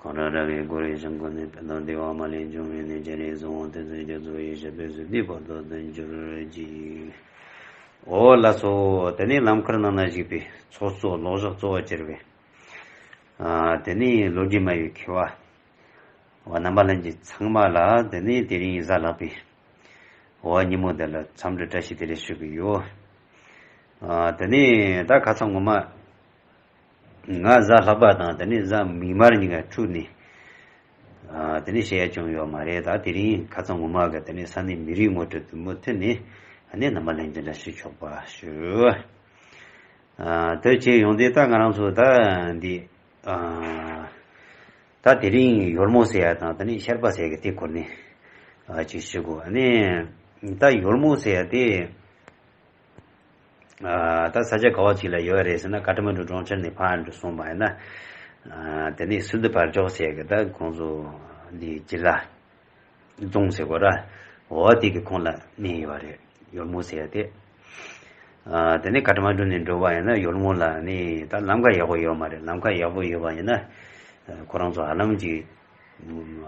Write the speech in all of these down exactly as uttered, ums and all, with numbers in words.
གང་ར་ར་བའི་སྒོ་རེ་ཞིང་ཀུན་ནས། ཕན་དང་བདེ་བ་མ་ལུས་འབྱུང་བའི་གནས། སྤྱན་རས་གཟིགས་དབང་བསྟན་འཛིན་རྒྱ་མཚོ་ཡི། ཞབས་པད་སྲིད་མཐའི་བར་དུ་བརྟན་གྱུར་ཅིག། འོ་ལགས་སོ། དེ་ནས་ལམ་ཁར་ནང་ན་བཞུགས་པའི་ཚོགས་གཙོ་ལོ་བཞག་གཙོ་བོ་གྱུར་པའི། ཨ། དེ་ནས་ལོ་རྒྱུས་སྨྲ་བའི་མཁས་པ། འོ་རྣམ་པ་ལྷན་རྒྱས་ཚང་མ་ལ་དེ་ནས་དེ་རིང་གཟའ་ལྷག་པའི། འོ་ཉིན་མོ་འདི་ལ་འཚམས་འདྲི་བཀྲ་ཤིས་བདེ་ལེགས་ཞུ་གི་ཡོད། ཨ། དེ་ནས་ད་ཁ་སང་ངོ་མ། ང་གཟའ་ལྷག་པ་དང་དེ་ནས་གཟའ་མིག་དམར་གཉིས་ཀ་འཁྲུགས་ནས། ཨ། དེ་ནས་བཤད་ཡ་བྱུང་ཡོད་མ་རེད། ད་དེ་རིང་ཁ་སང་ངོ་མ་གི་དེ་ནས་ས་གནས་མི་རིགས་ངོ་སྤྲོད་དུ་མུ་མཐུད་ནས་ཨ་ནི་རྣམ་པ་ལྷན་རྒྱས་འདྲ་ཞུ་ཆོག་པ་ཞུ། ཨ། དེ་བྱས་ཡོང་དུས་ད་ང་རང་ཚོ་ད་འདི། ཨ། ད་དེ་རིང་ཡོལ་མོ་ཟེར་ཡ་དང་དེ་ནས་ཤར་པ་ཟེར་ཡ་གི་དེ་སྐོར་ནས། ཨ། ཅིག་ཞུ་དགོས། ཨ་ནི་ད་ཡོལ་མོ་ཟེར་ཡ་དེ། ཨ། ད་ས་ཆ་ག་བ་ཅིག་ལ་ཡོད་རེད་ཟེར་ན། ཀ་ཏ་མན་ཌུ་གྲོང་ཁྱེར་ནས་ཕར་འགྲོ་སོང་བ་ཡིན་ན། ཨ། དེ་ནས་སིལྡུ་བར་འཇོག་ཟེར་གི་ད་ཁོང་ཚོ་འདི་ཇི་ལ་རྫོང་ཟེར་གོ་ར། འོ་དེ་གི་ཁོངས་ལ་གནས་ཡོད་རེད། ཡོལ་མོ་ཟེར་ཡ་དེ། ཨ། དེ་ནས་ཀ་ཏ་མན་ཌུ་ནས་འགྲོ་བ་ཡིན་ན་ཡོལ་མོ་ལ་ནི་ད་ལམ་ཁ་ཡག་པོ་ཡོད་མ་རེད། ལམ་ཁ་ཡག་པོ་ཡོད་པ་ཡིན་ན། ཁོ་རང་ཚོ་ཧ་ལམ་གྱི་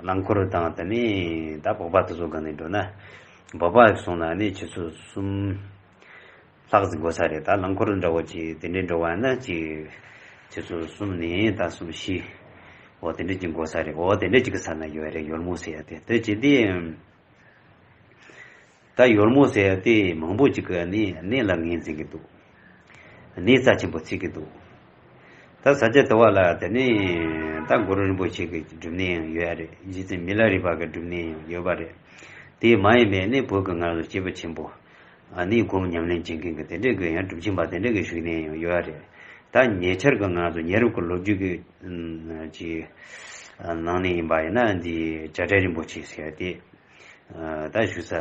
རླངས་འཁོར་དང་དེ་ནས་ད་སྦག་སྦག་དེ་ཚོ་སྒང་ནས་འགྲོ་ན། སྦག་སྦག་སོང་ན་ནི་ཆུ་ཚོད་གསུམ་ལྷག་ཙམ་འགོར་ས་རེད། ད་རླངས་འཁོར་འདྲ་བོ་ཅིག་དེ་འདྲས་འགྲོ་བ་ན་ཅིག་ཆུ་ཚོད་གསུམ་ནས་ད་གསུམ་བཞི། འོ་དེ་འདྲས་ཅིག་འགོར་ས་རེད། འོ་དེ་འདྲས་ཅིག་གི་ས་ན་ཡོད་རེད། ཡོལ་མོ་ཟེར་ཡ་དེ། དེ་བྱས་དུས། ད་ཡོལ་མོ་ཟེར་ཡ་དེ་མང་པོ་ཅིག་གིས་ནི་གནས་ལ་ངོས་འཛིན་གྱི་འདུག། གནས་རྩ་ཆེན་པོ་བརྩི་གི་འདུག། ད་ས་ཆ་དེ་བ་ལ་དེ་ནས་ད་གུ་རུ་རིན་པོ་ཆེ་གི་སྒྲུབ་གནས་ཡང་ཡོད་རེད། རྗེ་བཙུན་མི་ལ་རས་པ་གི་སྒྲུབ་གནས་ཡང་ཡོད་པ་རེད། དེ་མ་ཡིན་པའི་ནི་བོད་ཀྱི་ང་ཚོ་སྐྱེས་བུ་ཆེན་པོ། ཨ་ནི་སྒོམ་ཉམས་ལེན་བྱེད་མཁན་གྱི་དེ་འདྲས་ཀྱི་ཡང་སྒྲུབ་ཆེན་པ་དེ་འདྲས་ཀྱི་བཞུགས་གནས་ཡང་ཡོད་རེད། ད་ཉེ་ཆར་གྱི་ང་ཚོ་ཉེ་རབས་ཀྱི་ལོ་རྒྱུས་ཀྱི་ཀྱི་ནང་ནས་ཡིན་པ་ཡིན་ན་འདི་རྒྱ་གྲལ་རིན་པོ་ཆེ་ཟེར་ཏེ། ད་བཞུགས་ས་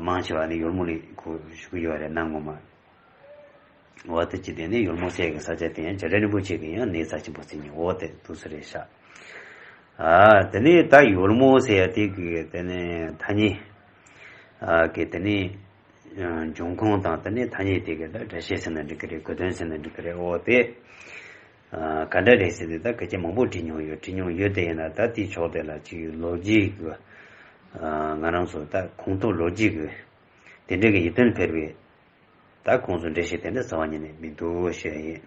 མང་ཆེ་བ་ནི་ཡོལ་མོ་ལ་ཁོ་བཞུགས་ཡོད་རེད། གནའ་སྔོན་མ། འོ་དེ་ཅི་དེ་ནི་ཡོལ་མོ་ཟེར་གི་ས་ཆ་དེ་ཡང་རྒྱ་གྲལ་རིན་པོ་ཆེ་གི་ཡང་གནས་རྩ་ཆེན་པོ་བརྩི་ནི། འོ་དེ་འདུག་སེ་རེད་ཤག། ཨ། དེ་ནས་ད་ཡོལ་མོ་ཟེར་ཡ་དེ་གི་དེ་ནས་ཐ་སྙད། ཨ། གི་དེ་ནས་འབྱུང་ཁུངས་དང་དེ་ནས་ཐ་སྙད་དེ་གི་ད་སྒྲ་བཤད་ཟེར་ན་འགྲིག་གི་རེད། གོ་དོན་ཟེར་ན་འགྲིག་གི་རེད། འོ་དེ། ཨ། ག་འདྲ་རེད་ཟེར་དུས་ད་སྐད་ཆ་མང་པོ་དྲིས་མྱོང་ཡོད། དྲིས་མྱོང་ཡོད་དེ་ཡིན་ན་ད་དེའི་ཕྱོགས་དེ་ལ་ཅིག་ལོ་རྒྱུས་ཀྱི། ཨ། ང་རང་ཚོ་ད་ཁུངས་ཐུབ་ལོ་རྒྱུས་ཀྱི་དེ་འདྲ་གི་ཡིད་རྟོན་འཕེར་བའི་ད་ཁོང་ཚོ་འགྲེལ་བཤད་དེ་འདྲ་རྩ་བ་ཉིད་ནས་མི་འདུག་ཞུ་ཡ་ཡིན།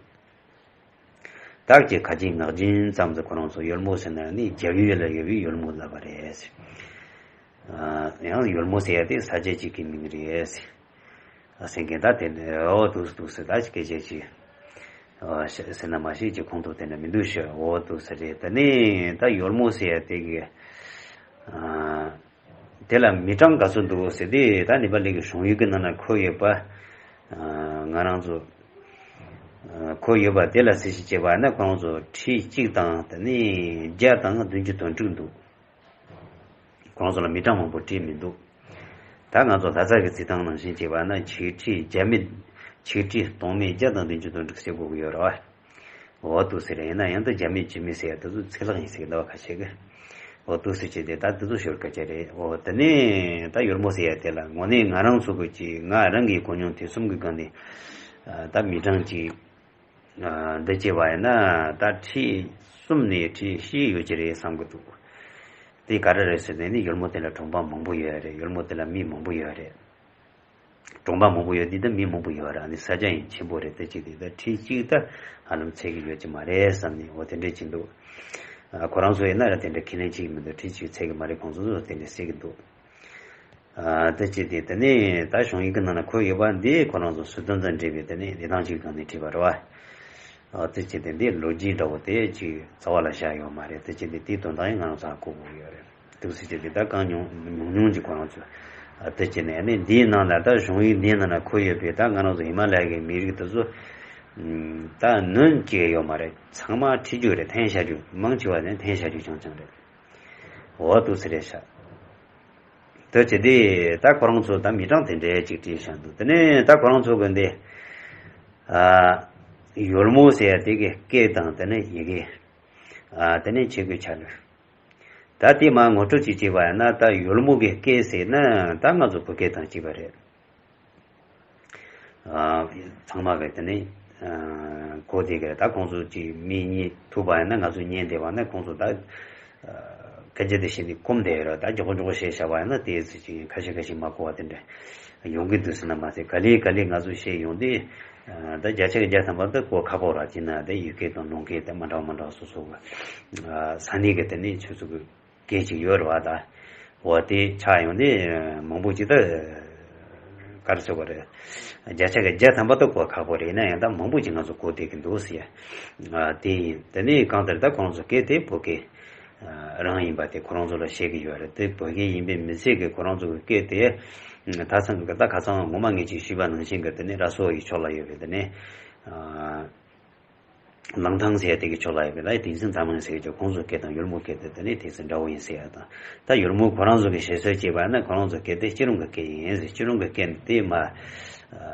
བདག་གི་ཁ་ཆེའི་ངག་རྒྱུན་ཙམ་དུ་ཁོ་རང་ཚོ་ཡོལ་མོ་ཟེར་ན་ནི་རྒྱབ་ཡོལ་ལ་ཡོད་པའི་ཡོལ་མོ་ལབ་པ་རེད། ཨ། ཡང་ཡོལ་མོ་ཟེར་ཡ་དེ་ས་ཆ་གཅིག་གི་མིང་རེད། ཨ། ཟེར་མཁན་ད་དེ་འདྲ། འོ་འདུག་འདུག་ཟེར། ད་སྐད་ཆ་ཅིག། ཨ། ཟེར་ན་མ་ཤེས་ཀྱི་ཁུངས་ཐུབ་དེ་འདྲ་མི་འདུག་ཞུ། འོ་འདུག་ཟེར་རེད། ད་ནི་ད་ཡོལ་མོ་ཟེར་ཡ་དེ་གི། ཨ། དེ་ལ་མི་གྲངས་ག་ཚོད་འདུག་ཟེར་དུས་ད་ནེ་པ་ལི་གི་གཞུང་ཡིག་གི་ནང་ན་འཁོད་ཡོད་པ། ཨ། ང་རང་ཚོ་ཨ། འཁོད་ཡོད་པ་དེ་ལ་གཟིགས་ཞིབ་བྱས་པ་ན་ཁོང་ཚོ་ཁྲི་གཅིག་དང་དེ་ནས་བརྒྱ་དང་བདུན་ཅུ་དོན་དྲུག་འདུག། ཁོང་ཚོ་ལ་མི་གྲངས་མང་པོ་བྲིས་མི་འདུག། ད་ང་ཚོ་ལྷ་ས་གི་རྩིས་ཐང་ནང་བཞིན་བྱས་པ་ན་ཆིག་ཁྲི་བརྒྱ་མེད། ཆིག་ཁྲི་སྟོང་མེད་བརྒྱ་དང་བདུན་ཅུ་དོན་དྲུག་ཟེར་དགོས་ཀྱི་ཡོད་རེད་བ། འོ་འདུག་ཟེར་རེད། ཡིན་ན་ཡང་ད་བརྒྱ་མེད་བཅུ་མེད་ཟེར་ཡ་དེ་ཚོ་ཚིག་ལྷག་ཡིན་ཟེར་གི་འདུག་བ་ཁ་ཤས་ཀྱིས། འོ་འདུག་ཟེར་བྱས་ཏེ་ད་དེ་ཚོ་ཤོར་སྐད་ཆ་རེད། འོ་དེ་ནས་ད་ཡོལ་མོ་ཟེར་ཡ་དེ་ལ་དངོས་གནས་ང་རང་ཚོ་གི་ཅིག་ང་རང་གི་གོ་མྱོང་ཐོས་བསམ་གྱི་སྒང་ནས། ཨ། ད་མི་གྲངས་ཅིག། ཨ། འདི་བྱས་པ་ཡིན་ན་ད་ཁྲི་གསུམ་ནས་ཁྲི་བཞི་ཡོད་ཀྱི་རེད་བསམ་གྱི་འདུག། དེ་ག་རེ་རེད་ཟེར་ན་ནི་ཡོལ་མོ་དེ་ལ་གྲོང་པ་མང་པོ་ཡོད་རེད། ཡོལ་མོ་དེ་ལ་མི་མང་པོ་ཡོད་རེད། གྲོང་པ་མང་པོ་ཡོད་དུས་ད་མི་མང་པོ་ཡོད་ར། ཨ་ནི་ས་ཆ་ཡང་ཆེན་པོ་རེད། ད་ཅིག་དེ་ད་ཁྲི་གཅིག་ད་ཧ་ལམ་ཚད་ཀྱི་ཡོད་ཀྱི་མ་རེད་བསམ་ནས། འོ་དེ་འདྲས་ཅིག་འདུག། ཨ། ཁོ་རང་ཚོ་ཡིན་ན་ར་དེ་འདྲ་ཁས་ལེན་བྱེད་ཀྱི་མི་འདུག། ཁྲི་གཅིག་ཚད་ཀྱི་མ་རེད། ཁོང་ཚོ་ཚོ་དེ་འདྲས་ཟེར་གྱི་འདུག། ཨ། ད་ཅིག་དེ་དེ་ནས་ད་གཞུང་ཡིག་གི་ནང་ན་འཁོད་ཡོད་པ་འདི་ཁོ་རང་ཚོ་སྲོལ་རྒྱུན་དང་འབྲེལ་བའི་དེ་ནས་གནས་སྟངས་ཅིག་སྒང་ནས་བྲིས་པ་རེད་བ། ཨ། དེ་བྱས་ཏེ་འདི་ལོ་རྒྱུས་འདྲ་བོ་དེ་ཅིག་རྩ་བ་ལ་བཞག་ཡོད་མ་རེད། དེ་བྱས་ཏེ་དེའི་དོན་དག་ཡང་ང་རང་ཚོ་ཧ་གོ་དགོས་ཡོད་རེད། འདུག་སེ་བྱས་ཏེ་ད་གང་ཉུང་ཉུང་ཉུང་ཅིག་ཁོ་རང་ཚོ། ཨ། དེ་བྱས་ནས་ནི་འདིའི་ནང་ལ་ད་གཞུང་ཡིག་འདིའི་ནང་ལ་འཁོད་ཡོད་པའི་ད་ང་རང་ཚོ་ཧི་མ་ལ་ཡ་གི་མི་རིགས་དེ་ཚོ། ཨམ། ད་ནོན་གྱི་ཡོད་མ་རེད། ཚང་མ་ཁྲིད་རྒྱུ་རེད། འཐེན་བཞག་རྒྱུ། མང་ཆེ་བ་ནི་འཐེན་བཞག་རྒྱུ་རྐྱང་རྐྱང་རེད། འོ་འདུག་སེ་རེད་ཤག། དེ་བྱས་ཏེ་ད་ཁོ་རང་ཚོ་ད་མི་གྲངས་དེ་འདྲའི་ཅིག་བྲིས་བཞག་འདུག། དེ་ནས་ད་ཁོ་རང་ཚོ་གི་འདི། ཨ། ཡོལ་མོ་ཟེར་ཡ་དེ་གི་སྐད་དང་དེ་ནས་ཡི་གེ། ཨ། དེ་ནས་ཆས་གོས་ཆ་ལུགས། ད་དེ་མར་ངོ་སྤྲོད་ཅིག་བྱས་པ་ཡིན་ན་ད་ཡོལ་མོ་གི་སྐད་ཟེར་ན་ད་ང་ཚོ་བོད་སྐད་དང་གཅིག་པ་རེད། ཨ། ཚང་མ་གི་དེ་ནས་ གོ་བསྡད་ཀྱི་རེད། ད་ཁོང་ཚོ་ཅིག་མི་གཉིས་ཐུག་པ་ཡིན་ན། ང་ཚོ་ཉན་བསྡད་པ་ན། ཁོང་ཚོ་ད་སྐད་ཆ་དེ་བཤད་ནས་སྐོམ་བསྡད་ཡོད་རེད། ད་མགྱོགས་པོ་མགྱོགས་པོ་བཤད་བཞག་པ་ཡིན་ན། དེ་ཚོ་ཅིག་ཁ་ཤས་ཁ་ཤས་མ་གོ་བ་དེ་འདྲ་ཡོང་གི་འདུག་ཟེར་ན་མ་ཟད། ག་ལེ་ག་ལེ་ང་ཚོ་བཤད་ཡོང་དུས། ད་བརྒྱ་ཆ་གི་བརྒྱ་ཐམ་པ་ད་གོ་ཁག་པོ་རེད། དེ་ན་ད་ཡུལ་སྐད་དང་ནང་སྐད་ད་མ་འདྲ་བ་མ་འདྲ་བ་སོ་སོ་གི་ས་གནས་གི་དེ་ནས་ཆུ་ཚོད་གི་སྐད་ཅིག་ཡོད་རེད་བ། ད་འོ་དེ་ཆགས་ཡོང་དུས་མང་པོ་ཅིག་ད་ག་རེ་ཟེར་དགོས་རེད། བརྒྱ་ཆ་གི་བརྒྱ་ཐམ་པ་ད་གོ་ཁག་པོ་རེད། ཡིན་ན་ཡང་ད་མང་པོ་ཅིག་ང་ཚོ་གོ་བསྡད་ཀྱི་འདུག་ཟེར་ཡ། དེ་ཡིན། དེ་ནས་གང་ལྟར་ད་ཁོ་རང་ཚོ་སྐད་དེ་བོད་སྐད་རང་ཡིན་པ་དེ་ཁོ་རང་ཚོ་ལ་བཤད་ཀྱི་ཡོད་རེད། དེ་བོད་སྐད་ཡིན་པའི་མི་ཚད་ཀྱི་ཁོ་རང་ཚོ་གི་སྐད་དེ། ད་ཚང་གི་ད་ཁ་སང་ངོ་མ་ངས་ཅིག་ཞུས་པ་ནང་བཞིན་གི་དེ་ནས་ར་སོ་ཡི་ཕྱོགས་ལ་ཡོད་པའི་དེ་ནས། ལང་ཐང་ཟེར་ཡ་དེ་གི་ཕྱོགས་ལ་ཡོད་པའི་ལ་དིང་སང་ཚང་མ་ཟེར་གྱི་ཁོང་ཚོའི་སྐད་དང་ཡུལ་མོའི་སྐད་དེ་དེ་ནས་དེང་སང་འདྲ་བོ་ཡིན་ཟེར་ཡ་དང་། ད་ཡུལ་མོ་ཁོ་རང་ཚོ་གི་བཤད་སྲོལ་བྱས་པ་ན། ཁོ་རང་ཚོའི་སྐད་དེ་སྐྱིད་རོང་གི་སྐད་ཡིན་ཟེར། སྐྱིད་རོང་གི་སྐད་དེ་མ་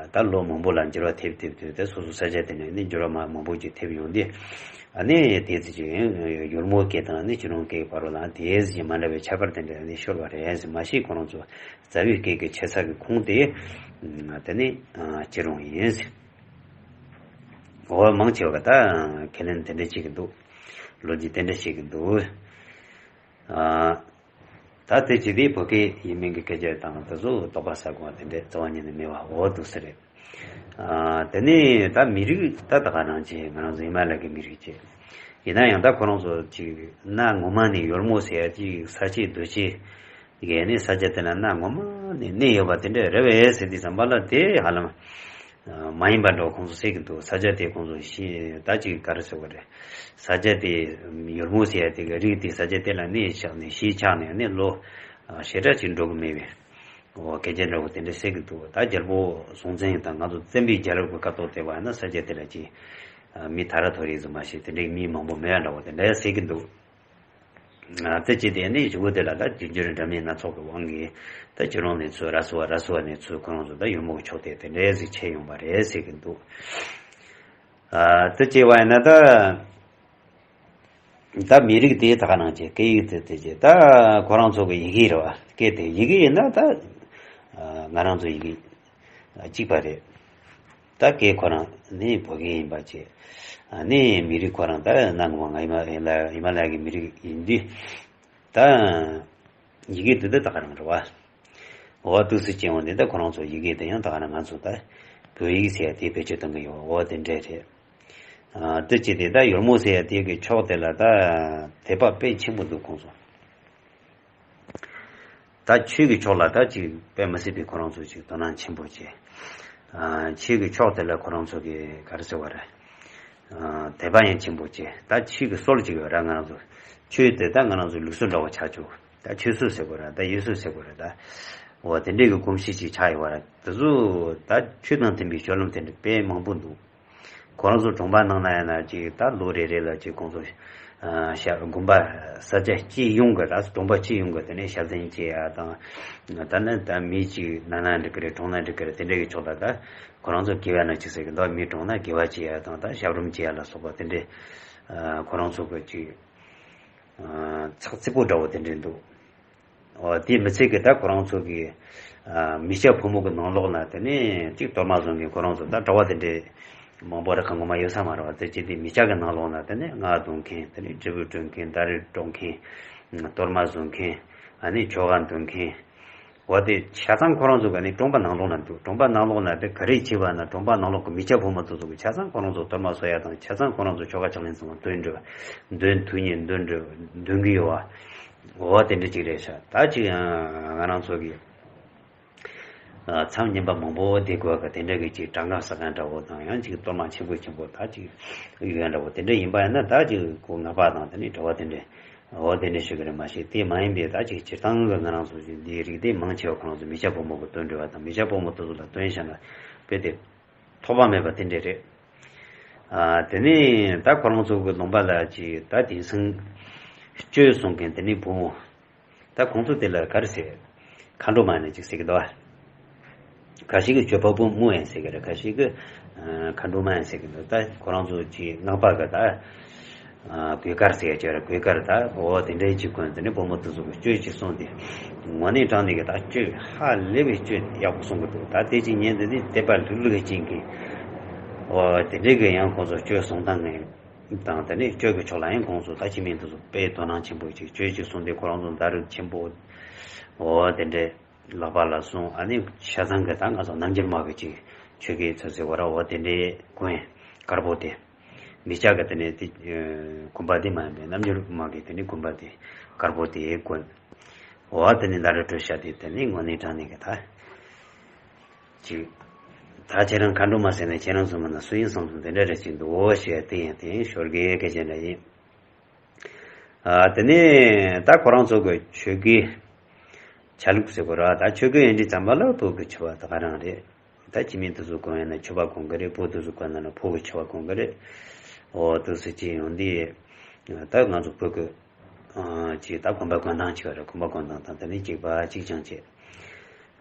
ད་ལོ་མང་པོ་ལ་འགྱུར་བ་ཐེབས་ཐེབས་དུས་དེ་སོ་སོ་ས་ཆ་དེ་ནས་ནི་འགྱུར་བ་མ་མང་པོ་ཅིག་ཐེབས་ཡོང་དུས། ཨ་ནི་དེ་ཚོ་ཅིག་ཡུལ་མོའི་སྐད་དང་ནི་སྐྱིད་རོང་སྐད་བར་ལ་དེ་ཟིག་མ་འདྲ་བའི་ཁྱད་པར་དེ་འདྲ་ནི་ཤོར་བ་རེད་ཟེར། མ་གཞི་ཁོ་རང་ཚོ་རྩ་བའི་སྐད་ཀྱི་ཆེ་ས་གི་ཁོངས་དེ་དེ་ནི་སྐྱིད་རོང་ཡིན་ཟེར། འོ་མང་ཆེ་བ་ད་ཁས་ལེན་དེ་འདྲ་བྱེད་ཀྱི་འདུག་ལོ་རྒྱུས་དེ་འདྲ་བཤད་ཀྱི་འདུག་ཨ། ད་དེ་ཅི་དེ་བོད་སྐད་ཡིན་མིན་གྱི་སྐད་ཆ་དང་དེ་ཚོ་དོགས་པ་ཟ་དགོས་པ་དེ་འདྲ་རྩ་བ་ཉིད་ནས་མེད་པ་འོ་འདུག་ས་རེད། ཨ། དེ་ནས་ད་མི་རིགས་ད་ད་ག་རང་བྱས། ང་རང་ཚོ་ཧི་མ་ལ་ཡའི་མི་རིགས་བྱས། ཡིན་ན་ཡང་ད་ཁོ་རང་ཚོ་ཅིག་གནའ་སྔོན་མ་ནས་ཡོལ་མོ་ཟེར་ཡ་ཅིག་ས་སྐྱེས་རྡོ་སྐྱེས་ཀྱི་ནི་ས་ཆ་དེ་ན་གནའ་སྔོན་མ་ནས་གནས་ཡོད་པ་དེ་འདྲ་རེད་པས་ཟེར་དུས་ཙམ་པ་ལ། དེ་ཧ་ལམ་མ་ཡིན་པ་འདྲ་བོ་ཁོང་ཚོ་ཟེར་གྱི་འདུག་ས་ཆ་དེ་ཁོང་ཚོ་ཤི་ད་ཅིག་ག་རེ་ཟེར་བ་རེད། ས་ཆ་དེ་ཡུལ་མོ་ཟེར་ཡ་དེ་གི་རིགས་དེ་ས་ཆ་དེ་ལ་གནས་ཆགས་ནས་གཞིས་ཆགས་ནས་ནི་ལོ་ཞེ་དྲག་ཅིག་འགྲོ་གི་མེད་པས། འོ་སྐད་ཆ་འདྲ་བོ་དེ་འདྲ་ཟེར་གྱི་འདུག་ད་རྒྱལ་པོ་སྲོང་བཙན་དང་ང་ཚོ་བཙན་པོའི་རྒྱལ་རབས་ཀྱི་སྐབས་ཐོག་དེ་བ་ན་ས་ཆ་དེ་ལ་ཅིག་མི་ཐ་ར་ཐོ་རེ་ཟིག་མ་ཤེས་དེ་འདྲའི་མི་མང་པོ་མེད་ཡ་འདྲ་བོ་དེ་འདྲ་ཟེར་གྱི་འདུག་ཨ། དེ་ཅི་དེ་ནི་གཞུག་གུ་དེ་ལ་ད་བསྒྱུར་བཅོས་འདྲ་མིན་སྣ་ཚོགས་ཀྱི་དབང་གིས་ད་སྤྱི་ལོ་ནས་ཚུར་ར་སུ་བ་ར་སུ་བ་ནས་ཚུར་ཁོ་རང་ཚོ་ད་ཡུལ་མོ་གི་ཕྱོགས་དེ་དེ་འདྲའི་ཟིག་ཆད་ཡོང་པ་རེད་ཟེར་གྱི་འདུག་ཨ། དེ་ཅི་བ་ཡིན་ན་ད་ད་མི་རིགས་དེ་ད་ག་རང་བྱས། སྐད་ཡིག་དེ་དེ་བྱས། ད་ཁོ་རང་ཚོ་གི་ཡི་གེ་རེད་བ། སྐད་དེ་ཡི་གེ་ཡིན་ན་ད་ང་རང་ཚོ་ཡི་གེ་གཅིག་པ་རེད། ད་སྐད་ཁོ་རང་ནི་བོད་སྐད་ཡིན་པ་བྱས། ཨ་ནི་མི་རིགས་ཁོ་རང་ད་གནའ་སྔོན་མ་ང་ཧི་མ་ལ་ཡ་ཧི་མ་ལ་ཡ་གི་མི་རིགས་ཡིན་དུས། ད་ཡི་གེ་འདི་ད་ད་ག་རང་རེད་བ། འོ་འདུག་སེ་བྱས་འོང་དེ་ད་ཁོ་རང་ཚོ་ཡི་གེ་དེ་ཡང་ད་ག་རང་ང་ཚོ་ད་བོད་ཡིག་ཟེར་ཡ་དེ་བེད་སྤྱོད་གཏོང་གི་ཡོད། འོ་དེ་འདྲས་རེད། ཨ། དེ་ཅི་དེ་ད་ཡུལ་མོ་ཟེར་ཡ་དེ་གི་ཕྱོགས་དེ་ལ་ད་དད་པ་དཔེ་ཆེན་པོ་འདུག་ཁོང་ཚོ། ད་ཆོས་ཀྱི་ཕྱོགས་ལ་ད་ཅིག་དཔེ་མི་སྲིད་པའི་ཁོ་རང་ཚོ་ཅིག་དོ་སྣང་ཆེན་པོ་བྱས། ཨ། ཆོས་ཀྱི་ཕྱོགས་དེ་ལ་ཁོ་རང་ཚོ་གི་ག་རེ་ཟེར་བ་རེད། ཨ། དད་པ་ཡང་ཆེན་པོ་བྱས། ད་ཆོས་ཀྱི་སྲོལ་ཅིག་ཡོད་ར། ང་རང་ཚོ་ཆོས་དེ་ད་ང་རང་ཚོའི་ལུགས་སྲོལ་འདྲ་བོ་ཆགས་བཅུག་ད་ཆོས་སྲོལ་ཟེར་དགོས་ར། ད་ཡུལ་སྲོལ་ཟེར་དགོས་ར། ད་འོ་དེ་འདྲས་ཀྱི་གོམས་གཤིས་ཅིག་ཆགས་ཡོད་པ་ར། དེ་ཚོ་ད་ཆོས་དང་མཐུན་པའི་སྤྱོད་ལམ་དེ་འདྲ་དཔེ་མང་པོ་འདུག་ཁོ་རང་ཚོ་གྲོང་པ་ནང་ན་ཡང་ན་ཅིག་ད་ལོ་རེ་རེ་ལ་ཅིག་ཁོང་ཚོ་ཨ། ཞབས་དགོན་པ་ས་ཆ་སྤྱི་ཡོངས་ཀྱི་ར། གྲོང་པ་སྤྱི་ཡོངས་ཀྱི་དེ་ནས་ཞབས་བརྟན་བྱེད་ཡ་དང་། ད་ནི་ད་མི་ཅིག་ན་ན་འགྲིག་གི་རེད། གྲོངས་ན་འགྲིག་གི་རེད། དེ་འདྲ་གི་ཕྱོགས་ལ་ད་ཁོ་རང་ཚོ་དགེ་བ་ན་ཅིག་ཟེར་གི་འདུག་མི་གྲོངས་ན་དགེ་བ་བྱེད་ཡ་དང་། ད་ཞབས་རིམ་བྱེད་ཡ་ལ་སོགས་པ་དེ་འདྲའི་ཨ། ཁོ་རང་ཚོ་གི་ཅིག་ཨ། ཚགས་ཚུད་པོ་འདྲ་བོ་དེ་འདྲ་འདུག་འོ་དེ་མི་ཚད་ཀྱི་ད་ཁོ་རང་ཚོ་གི་ཨ། མི་སྐྱ་ཕོ་མོ་གི་ནང་ལོགས་ན་དེ་ནས་ཅིག་གཏོར་མ་བཟོ་མཁན་ཁོ་རང་ཚོ་ད་གྲྭ་བ་དེ་འདྲའི་མང་པོ་ར་ཁ་ངོ་མ་ཡོད་ས་མ་རེད་བ། དེ་ཅི་དེ་མི་སྐྱ་གི་ནང་ལོགས་ན་དེ་ནས་རྔ་རྡུང་མཁན། དེ་ནས་དྲིལ་བུ་དཀྲོལ་མཁན། དར་རི་དཀྲོལ་མཁན། གཏོར་མ་བཟོ་མཁན། ཨ་ནི་ཆོ་ག་འདོན་མཁན། འོ་དེ་ཆ་ཚང་ཁོ་རང་ཚོ་ག་ནི་གྲོང་པ་ནང་ལོགས་ན་འདུག་གྲོང་པ་ནང་ལོགས་ན་དེ་ག་རེ་བྱེད་པ་ན། གྲོང་པ་ནང་ལོགས་ཀྱི་མི་སྐྱ་ཕོ་མོ་དེ་ཚོ་གི་ཆ་ཚང་ཁོ་རང་ཚོ་གཏོར་མ་བཟོ་ཡ་དང་། ཆ་ཚང་ཁོ་རང་ཚོ་ཆོ་ག་ཕྱག་ལེན་ཚང་མ་འདོན་འགྲོ། འདོན་ཐུགས་ཉིད་འདོན་འགྲོ། འདོན་གི་ཡོད་བ། འོ་དེ་འདྲ་ཅིག་རེད་ཤག་ད་ཅིག་ཡང་ང་རང་ཚོ་གི་ཨ། མཚམས་བསྙེན་པ་མང་པོ་བསྡད་དགོས་ག་དེ་འདྲ་གི་ཅིག་གྲངས་ཀ་ས་ག་འདྲ་བོ་དང་། ཡང་ཅིག་གཏོར་མ་ཆེན་པོ་ཆེན་པོ་ད་ཅིག་ཡོད་འདྲ་བོ་དེ་འདྲ་ཡིན་པ་ཡིན་ན། ད་ཅིག་གོ་ལྔ་པ་དང་དེ་ནས་གྲྭ་བ་དེ་འདྲ། འོ་དེ་འདྲ་ཞིག་རེད། མ་གཞི་དེ་མ་ཡིན་པའི་ད་ཅིག་སྤྱིར་བཏང་གི་ང་རང་ཚོ་ཅིག་འདིའི་རིགས་དེ་མང་ཆེ་བ་ཁོ་རང་ཚོ་མི་སྐྱ་ཕོ་མོ་གི་བཏོན་འགྲོ་བ་དང་། མི་སྐྱ་ཕོ་མོ་དེ་ཚོ་ལ་བཏོན་བཞག་ན་དཔེ་དེ་ཐོགས་པ་མེད་པ་དེ་འདྲ་རེད། ཨ། དེ་ནས་ད་ཁོ་རང་ཚོ་གི་ལུང་པ་ལ་ཅིག་ད་དེང་སང་གཅོད་གསུང་མཁན་དེ་ནས་བུ་མོ། ད་ཁོང་ཚོ་དེ་ལ་ག་རེ་ཟེར། མཁའ་འགྲོ་མ་ནི་ཅིག་ཟེར་གི་འདུག་བ། ཁ་ཤས་ཀྱིས་གཅོད་པ་བུ་མོ་ཡང་ཟེར་གི་རེད། ཁ་ཤས་ཀྱིས་ཨ། མཁའ་འགྲོ་མ་ཡང་ཟེར་གི་འདུག་ད་ཁོ་རང་ཚོ་ཅིག་སྔགས་པ་གི་ད་ཨ། གོས་དཀར་ཟེར་ཡ་ཅིག་རེད། གོས་དཀར་ད་འོ་དེ་འདྲའི་ཅིག་གོན། དེ་ནས་བུ་མོ་དེ་ཚོ་གི་གཅོད་ཅིག་གསུངས་ཏེ། དངོས་གནས་དྲང་གནས་ཀྱི་ད་གཅོད་ཧ་ལས་པའི་གཅོད་ཡག་པོ་གསུང་གི་འདུག་ད་དེ་ཅིག་ཉན་དེ་ནས་དད་པ་ལྷུག་ལྷུག་ཅན་གྱི། འོ་དེ་འདྲའི་གི་ཡང་ཁོང་ཚོ་སྤྱོད་གསུང་སྟངས་ངན་དང་དེ་ནས་སྤྱོད་ཀྱི་ཕྱོགས་ལ་ཡང་ཁོང་ཚོ་ད་ཅི་མིན་དུ་དཔེ་དོ་སྣང་ཆེན་པོ་ཅིག་སྤྱོད་ཅིག་གསུང་དུས་ཁོ་རང་ཚོ་ཟླ་རིམ་ཆེན་པོ། འོ་དེ་འདྲའི་ལག་པ་ལ་བཟུང་ཨ་ནི་ཆ་ཚང་གི་ད་ང་ཚོ་རྣམ་འགྱུར་མ་གི་ཅིག་ཆོས་གོས་ཚོ་ཟེར་བ་ར། འོ་དེ་འདྲའི་གོན་དཀར་པོ་དེ། མི་སྐྱ་གི་དེ་ནས་དེ་གོན་པ་དེ་མ་ཡིན་པའི་རྣམ་འགྱུར་མ་གི་དེ་ནས་གོན་པ་དེ་དཀར་པོ་དེ་གོན། འོ་དེ་ནས་ཟླ་རིམ་སྤྲོད་བྱ་དེ་དེ་ནས་དངོས་གནས་དྲང་གནས་གི་ད། ཅིག་ད་ཁྱེད་རང་མཁའ་འགྲོ་མ་ཟེར་ནས་ཁྱེད་རང་ཚོ་མ་ན་སུ་ཡིན་བསམ་སོང་། དེ་འདྲ་རེ་ཅིག་འདུག་འོ་ཞེས་དེ་ཡིན་དེ་ཡིན་ཤོར་གི་སྐད་ཆ་འདྲ་ཡིན། ཨ་དེ་ནས་ད་ཁོ་རང་ཚོ་གི་ཆོས་གོས་ཆ་ལུགས་ཟེར་དགོས་ར། ད་ཆོས་གོས་ཡིན་དུས་ཙམ་པ་ལ་བོད་གི་ཆོས་པ་ད་ག་རང་རེད། ད་ཁྱིམ་མི་དེ་ཚོ་གོན་ཡིན་ན་ཆོས་པ་གོན་གི་རེད། བོད་དེ་ཚོ་གོན་ན་ན་བོད་གི་ཆོས་པ་གོན་གི་རེད། འོ་དེ་ཚོ་ཅི་ཡོང་དུས་ད་ང་ཚོ་བོད་གི་ཨ་ཅིག་ད་གོམ་པ་གོན་སྟངས་ཅིག་རེད། གོམ་པ་གོན་སྟངས་དང་དེ་ནས་གཅིག་པ་གཅིག་རྐྱང་བྱེད།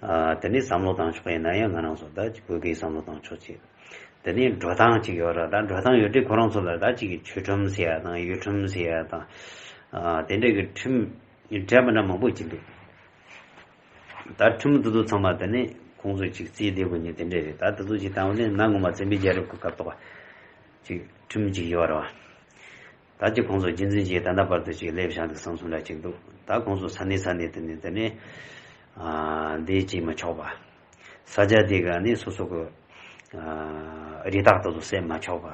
ཨ་དེ་ནས་བསམ་བློ་བཏང་ཕྱོགས་ཡིན་ན་ཡང་ང་རང་ཚོ་ད་བོད་སྐད་བསམ་བློ་བཏང་ཕྱོགས་བྱེད། དེ་ནས་འགྲོ་སྟངས་ཅིག་ཡོད་ར། ད་འགྲོ་སྟངས་ཡོད་དུས་ཁོ་རང་ཚོ་ལ་ད་ཅིག་ཆོས་ཁྲིམས་ཟེར་ཡ་དང་ཡུལ་ཁྲིམས་ཟེར་ཡ་དང་། ཨ་དེ་འདྲ་གི་ཁྲིམས་འདྲ་མི་འདྲ་མང་པོ་ཅིག་འདུག་ད་ཁྲིམས་དེ་ཚོ་ཚང་མ་དེ་ནས་ཁོང་ཚོ་ཅིག་རྩིས་བསྡད་དགོས་ཉེ་དེ་འདྲ་རེད། ད་དེ་ཚོ་ཅིག་བཏང་བ་ནས་གནའ་སྔོན་མ་བཙན་པོའི་རྒྱལ་རབས་ཀྱི་སྐབས་ཐོག་ཅིག་ཁྲིམས་ཅིག་ཡོད་ར་བ། ད་ཅི་ཁོང་ཚོ་རྒྱུན་འཛིན་བྱས་ད་ལྟ་བར་དུ་ཅིག་སླེབས་བཞག་འདུག་བསམ་སོང་འདྲ་ཅིག་འདུག་ད་ཁོང་ཚོ་ས་གནས་ས་གནས་དེ་ནས་དེ་ནས་ཨ་འདི་བྱེད་མི་ཆོག་པ། ས་ཆ་དེ་ག་ནས་སོ་སོ་གི་ཨ་རི་དྭགས་དེ་ཚོ་བསད་མ་ཆོག་པ།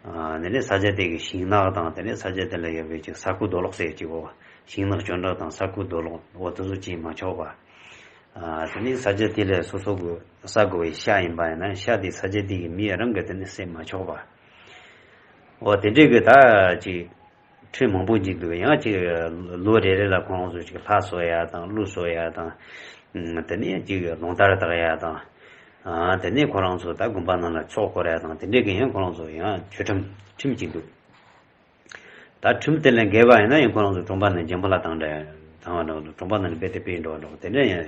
ཨ་དེ་ནས་ས་ཆ་དེ་གི་ཤིང་ནགས་དང་དེ་ནས་ས་ཆ་དེ་ལ་ཡོད་པའི་ཅིག་ས་ཁུག་རྡོ་སློག་ཟེར་ཅིག་འོ། ཤིང་ནགས་གྱོན་འདྲ་དང་ས་ཁུག་རྡོ་སློག་འོ་དེ་ཚོ་བྱེད་མ་ཆོག་པ། ཨ་དེ་ནས་ས་ཆ་དེ་ལ་སོ་སོ་གི་ས་དགོས་པའི་ཤ་ཡིན་པ་ཡིན་ན་ཤ་དེ་ས་ཆ་དེ་གི་མི་རང་གི་དེ་ནས་བསད་མ་ཆོག་པ། འོ་དེ་འདྲའི་གི་ད་ཅིག་ཁྲིམས་མང་པོ་ཅིག་འདུག་ཡང་ཅིག་ལོ་རེ་རེ་ལ་ཁོ་རང་ཚོ་ཅིག་ལྷ་གསོལ་ཡ་དང་ཀླུ་གསོལ་ཡ་དང་། ཨ་དེ་ནས་ཅིག་ལོ་ལྟར་བདག་ཡ་དང་། ཨ་དེ་ནས་ཁོ་རང་ཚོ་ད་དགོན་པ་ནང་ལ་ཚོགས་སྐོར་ཡ་དང་དེ་འདྲའི་གི་ཡང་ཁོ་རང་ཚོ་ཡང་ཆོས་ཁྲིམས་ཁྲིམས་ཅིག་འདུག་ད་ཁྲིམས་དེ་ལས་འགལ་བ་ཡིན་ན་ཡང་ཁོ་རང་ཚོ་གྲོང་པ་ནས་འཇམ་པོ་ལ་བཏང་འདྲ་བཏང་བ་འདྲ་བོ་འདུག་གྲོང་པ་ནང་ནས་རྦད་དེ་སྤེལ་འགྲོ་བ་འདྲ་བོ་དེ་འདྲ་ཡང་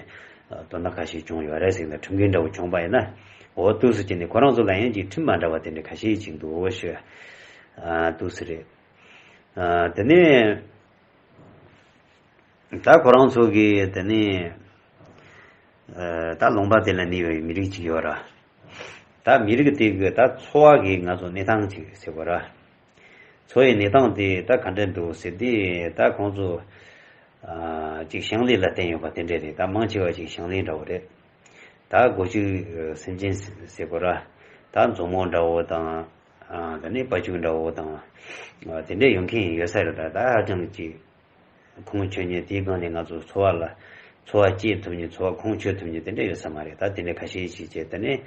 དོན་དག་ཁ་ཤས་བྱུང་ཡོད་རེད་ཟེར་ན། ཁྲིམས་འགལ་འདྲ་བོ་བྱུང་པ་ཡིན་ན་འོ་དུས་སུ་ཅི་ནས་ཁོ་རང་ཚོ་ལ་ཡང་ཅིག་ཁྲིམས་མ་འདྲ་བ་དེ་འདྲ་ཁ་ཤས་ཅིག་འདུག་འོ་ཞུ། ཨ་དུས་སུ་རེད། ཨ་དེ་ནས་ད་ཁོ་རང་ཚོ་གི་དེ་ནས་ཨ་ད་ལུང་པ་དེ་ལ་གནས་པའི་མི་རིགས་ཅིག་ཡོད་ར། ད་མི་རིགས་དེ་གི་ད་འཚོ་བ་གི་ང་ཚོ་གནས་སྟངས་ཅིག་ཟེར་དགོས་ར། འཚོ་བའི་གནས་སྟངས་དེ་ད་ག་འདྲ་འདུག་ཟེར་དུས་ད་ཁོང་ཚོ་ཨ་ཅིག་ཞིང་ལས་ལ་བརྟེན་ཡོད་པ་དེ་འདྲ་རེད། ད་མང་ཆེ་བ་ཅིག་ཞིང་ལས་འདྲ་བོ་རེད། ད་སྒོ་ཕྱུགས་སེམས་ཅན་ཟེར་དགོས་ར། ད་མཛོ་མོ་འདྲ་བོ་དང་། ཨ་དེ་ནས་སྤ་ཕྱུགས་འདྲ་བོ་དང་། ཨ་དེ་འདྲ་ཡོང་མཁན་ཡོད་ས་རེད། ད་ད་ཧ་ཅང་ཅིག་ཁུངས་འཁྱོལ་ཉེ་དེའི་སྒང་ནས་ང་ཚོ་འཚོ་བ་ལ་འཚོ་བ་སྐྱེལ་ཐུབ་ཉེ་འཚོ་བ་ཁུངས་འཁྱོལ་ཐུབ་ཉེ་དེ་འདྲ་ཡོད་ས་མ་རེད། ད་དེ་འདྲ་ཁ་ཤས་ཤིག་བྱས་དེ་ནས་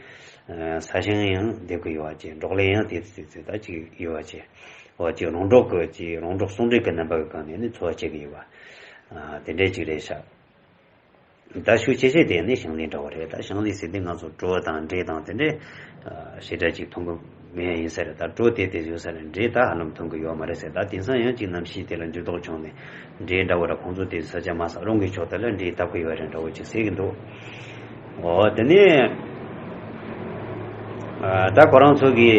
ཨ་ས་ཞིང་ཡང་འདེབས་ཀྱི་ཡོད་པ་བྱས། འབྲོག་ལས་ཡང་དེ་ཚོ་ད་ཅིག་ཡོད་པ་བྱས། འོ་ཅིག་རོང་འབྲོག་གི་ཅིག་རོང་འབྲོག་ཟུང་འབྲེལ་གྱི་རྣམ་པ་གི་སྒང་ནས་ནི་འཚོ་བ་སྐྱེལ་གྱི་ཡོད་པ་ཨ་དེ་འདྲ་ཅིག་རེད་ཤག་ད་ཤུགས་ཆེ་ཤོས་དེ་ནི་ཞིང་ལས་འདྲ་བོ་རེད། ད་ཞིང་ལས་ཟེར་དུས་ང་ཚོ་གྲོ་དང་འབྲས་དང་དེ་འདྲའི་ཞེ་དྲག་ཅིག་མཐོང་གི་མེད་ཡིན་ས་རེད། ད་གྲོ་དེ་དེ་ཡོད་ས་རེད། འབྲས་ད་ཧ་ལམ་མཐོང་གི་ཡོད་མ་རེད་ཟེར། ད་དེང་སང་ཡང་ཅིག་གནམ་གཤིས་དེ་ལ་འགྱུར་ལྡོག་བྱུང་ནས་འབྲས་འདྲ་བོ་ར་ཁོང་ཚོ་དེ་ས་ཆ་མ་ས་རོང་གི་ཕྱོགས་དེ་ལ་འབྲས་བཏབ་གི་ཡོད་རེད་འདྲ་བོ་ཅིག་ཟེར་གི་འདུག་འོ་དེ་ནས་ཨ་ད་ཁོ་རང་ཚོ་གི་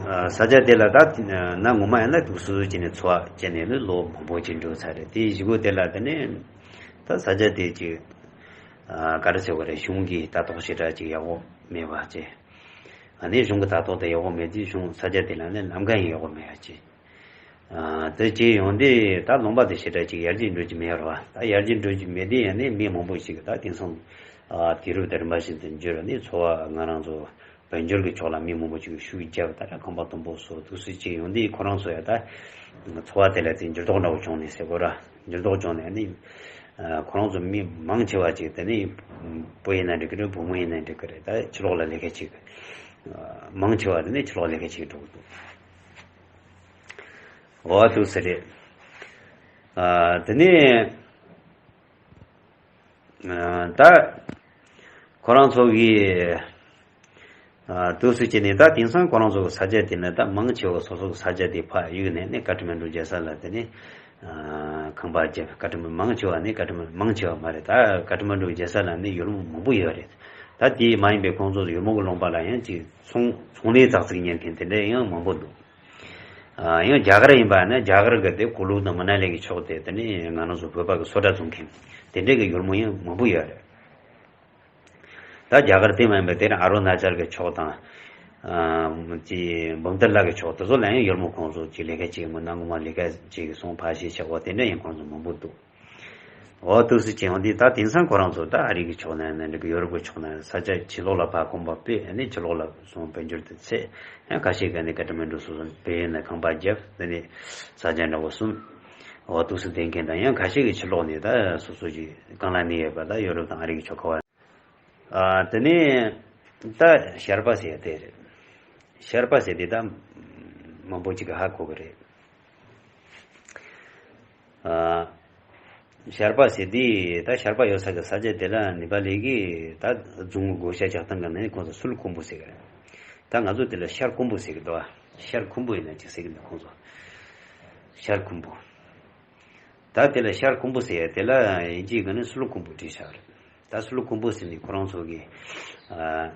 ཨ་ས་ཆ་དེ་ལ་ད་གནའ་སྔོན་མ་ཡིན་ན་དུས་སུ་ཅི་ནས་འཚོ་བ་སྐྱེལ་ནས་ནི་ལོ་མང་པོ་ཅིག་འགྲོ་ཚར་རེད། དེའི་གཞུག་གུ་དེ་ལ་དེ་ནས་ད་ས་ཆ་དེ་ཅིག་ཨ་ག་རེ་ཟེར་བ་རེད། གཞུང་གི་ལྟ་རྟོག་ཞེ་དྲག་ཅིག་ཡག་པོ་མེད་པ་བྱས། ཨ་ནི་གཞུང་གི་ལྟ་རྟོག་དེ་ཡག་པོ་མེད་དུས་གཞུང་ས་ཆ་དེ་ལ་ནི་ལམ་ཁ་ཡང་ཡག་པོ་མེད་པ་བྱས། ཨ་དེ་བྱས་ཡོང་དུས་ད་ལུང་པ་དེ་ཞེ་དྲག་ཅིག་ཡར་རྒྱས་འགྲོ་རྒྱུ་མེད་རེད་བ། ད་ཡར་རྒྱས་འགྲོ་རྒྱུ་མེད་དུས་ཡང་ནི་མི་མང་པོ་ཞིག་ད་དེང་སང་ཨ་དུས་རབས་དང་རིམ་པ་བཞིན་དུ་འགྱུར་ནས་འཚོ་བ་ང་རང་ཚོ་དཔལ་འབྱོར་གྱི་ཕྱོགས་ལ་མི་མང་པོ་ཞིག་ཤུགས་བརྒྱབ། ད་ར་ཁང་པ་དུམ་བུ་བཟོ་འདུག་སེ་བྱས་ཡོང་དུས་ཁོ་རང་ཚོ་ཡང་ད་འཚོ་བ་དེ་ལ་དེ་འགྱུར་ལྡོག་འདྲ་བོ་བྱུང་ནས་ཟེར་དགོས་ར། འགྱུར་ལྡོག་བྱུང་ནས་ནི་ཨ་ཁོ་རང་ཚོ་མི་མང་ཆེ་བ་ཅིག་དེ་ནི་བུ་ཡིན་ན་འགྲིག་གི་རེད། བུ་མོ་ཡིན་ན་འགྲིག་གི་རེད། ད་ཕྱི་ལོགས་ལ་ལས་ཀ་བྱེད་གི། ཨ་མང་ཆེ་བ་དེ་ནི་ཕྱི་ལོགས་ལས་ཀ་བྱེད་འགྲོ་གི་འདུག་འོ་འདུག་སེ་རེད། ཨ་དེ་ནས་ཨ་ད་ཁོ་རང་ཚོ་གིས་ཨ་འདུག་སེ་བྱས་ནས་ད་དེང་སང་ཁོ་རང་ཚོ་གི་ས་ཆ་དེ་ནི་ད་མང་ཆེ་བ་སོ་སོ་གི་ས་ཆ་དེ་ཕར་གཡུགས་ནས་ནི་ཀ་ཐ་མན་ཌུ་རྒྱལ་ས་ལ་དེ་ནི་ཨ་ཁང་པ་རྒྱབ། ཀ་ཐ་མན་མང་ཆེ་བ་ནི་ཀ་ཐ་མན་མང་ཆེ་བ་མ་རེད། ད་ཀ་ཐ་མན་ཌུ་རྒྱལ་ས་ལ་ནི་ཡུལ་མོ་མང་པོ་ཡོད་རེད། ད་དེ་མ་ཡིན་པའི་ཁོང་ཚོ་ཡུལ་མོ་གི་ལུང་པ་ལ་ཡང་ཅིག་ཚོང་ཚོང་ལས་ཙག་ཙིག་གཉེར་མཁན་དེ་འདྲ་ཡང་མང་པོ་འདུག་ཨ་ཡང་རྒྱ་གར་ཡིན་པ་ན་རྒྱ་གར་གི་དེ་ཀུ་ལུ་དང་མ་ན་ལི་གི་ཕྱོགས་དེ་དེ་ནི་ང་རང་ཚོ་བོད་པ་གི་སོ་ཊ་བཙོང་མཁན་དེ་འདྲ་གི་ཡུལ་མོ་ཡང་མང་པོ་ཡོད་རེད། ད་རྒྱ་གར་དེ་མ་ཡིན་པའི་དེ་རིང་ཨ་རུ་ན་ཅལ་གྱི་ཕྱོགས་དང་། ཨ་ཅི་འབུམ་ཐེར་ལ་གི་ཕྱོགས་དེ་ཚོ་ལ་ཡང་ཡུལ་མི་ཁོང་ཚོ་ཅི་ལས་ཀ་ཅིག་མི་སྣ་ངོ་མ་ལས་ཀ་ཅིག་སོང་ཕ་ཤི་ཆག་པ་དེ་འདྲ་ཡང་ཁོང་ཚོ་མང་པོ་འདུག་འོ་དུས་སུ་ཅི་ཡང་འདི་ད་དེང་སང་ཁོ་རང་ཚོ་ད་ཨ་རི་གི་ཕྱོགས་ན་ཡང་ན་འགྲིག་གི་ཡོ་རོབ་གི་ཕྱོགས་ན་ཡང་ས་ཆ་ཕྱི་ལོགས་ལ་ཕར་གོམ་པ་སྤོས་ནས་ཕྱི་ལོགས་ལ་སོང་དཔལ་འབྱོར་དེ་ཚད་ཡང་ཁ་ཤས་ཀ་ནས་ཀ་ཏ་མན་ཌུ་སོ་སོ་བོད་ཡིན་ན་ཁང་པ་བརྒྱབ་དེ་ནས་ས་ཆ་འདྲ་བོ་གསུམ། འོ་དུས་སུ་བསྡད་མཁན་དང་ཡང་ཁ་ཤས་ཀྱི་ཕྱི་ལོགས་ནས་ད་སོ་སོ་ཅིག་གང་ལ་གནས་ཡོད་པ་ད་ཡོ་རོབ་དང་ཨ་རི་གི་ཕྱོགས་ཁ་བ། ཨ་དེ་ནས་ད་ཤར་པ་ཟེར་དེ་རེད། ཤར་པ་ཟེར་དེ་ད་མང་པོ་ཅིག་གིས་ཧ་གོ་གི་རེད། ཨ་ཤར་པ་ཟེར་དེ་ད་ཤར་པ་ཡོད་ས་གི་ས་ཆ་དེ་ལ་ནེ་པ་ལི་གི་ད་རྫོང་གི་བགོ་བཤའ་རྒྱག་སྟངས་གི་ནང་ནས་ཁོང་ཚོ་སུལ་ཀུན་པོ་ཟེར་གི་རེད། ད་ང་ཚོ་དེ་ལ་ཤར་ཀུན་པོ་ཟེར་གི་འདུག་ཤར་ཀུན་པོ་ཡིན་ན་ཅིག་ཟེར་གི་འདུག་ཁོང་ཚོ་ཤར་ཀུན་པོ། ད་དེ་ལ་ཤར་ཀུན་པོ་ཟེར་ཡ་དེ་ལ་དབྱིན་ཇིའི་སྒང་ནས་སུལ་ཀུན་པོ་བྲིས་བཞག་རེད། ད་སུལ་ཀུན་པོ་ཟེར་ནས་ཁོ་རང་ཚོ་གི་ཨ་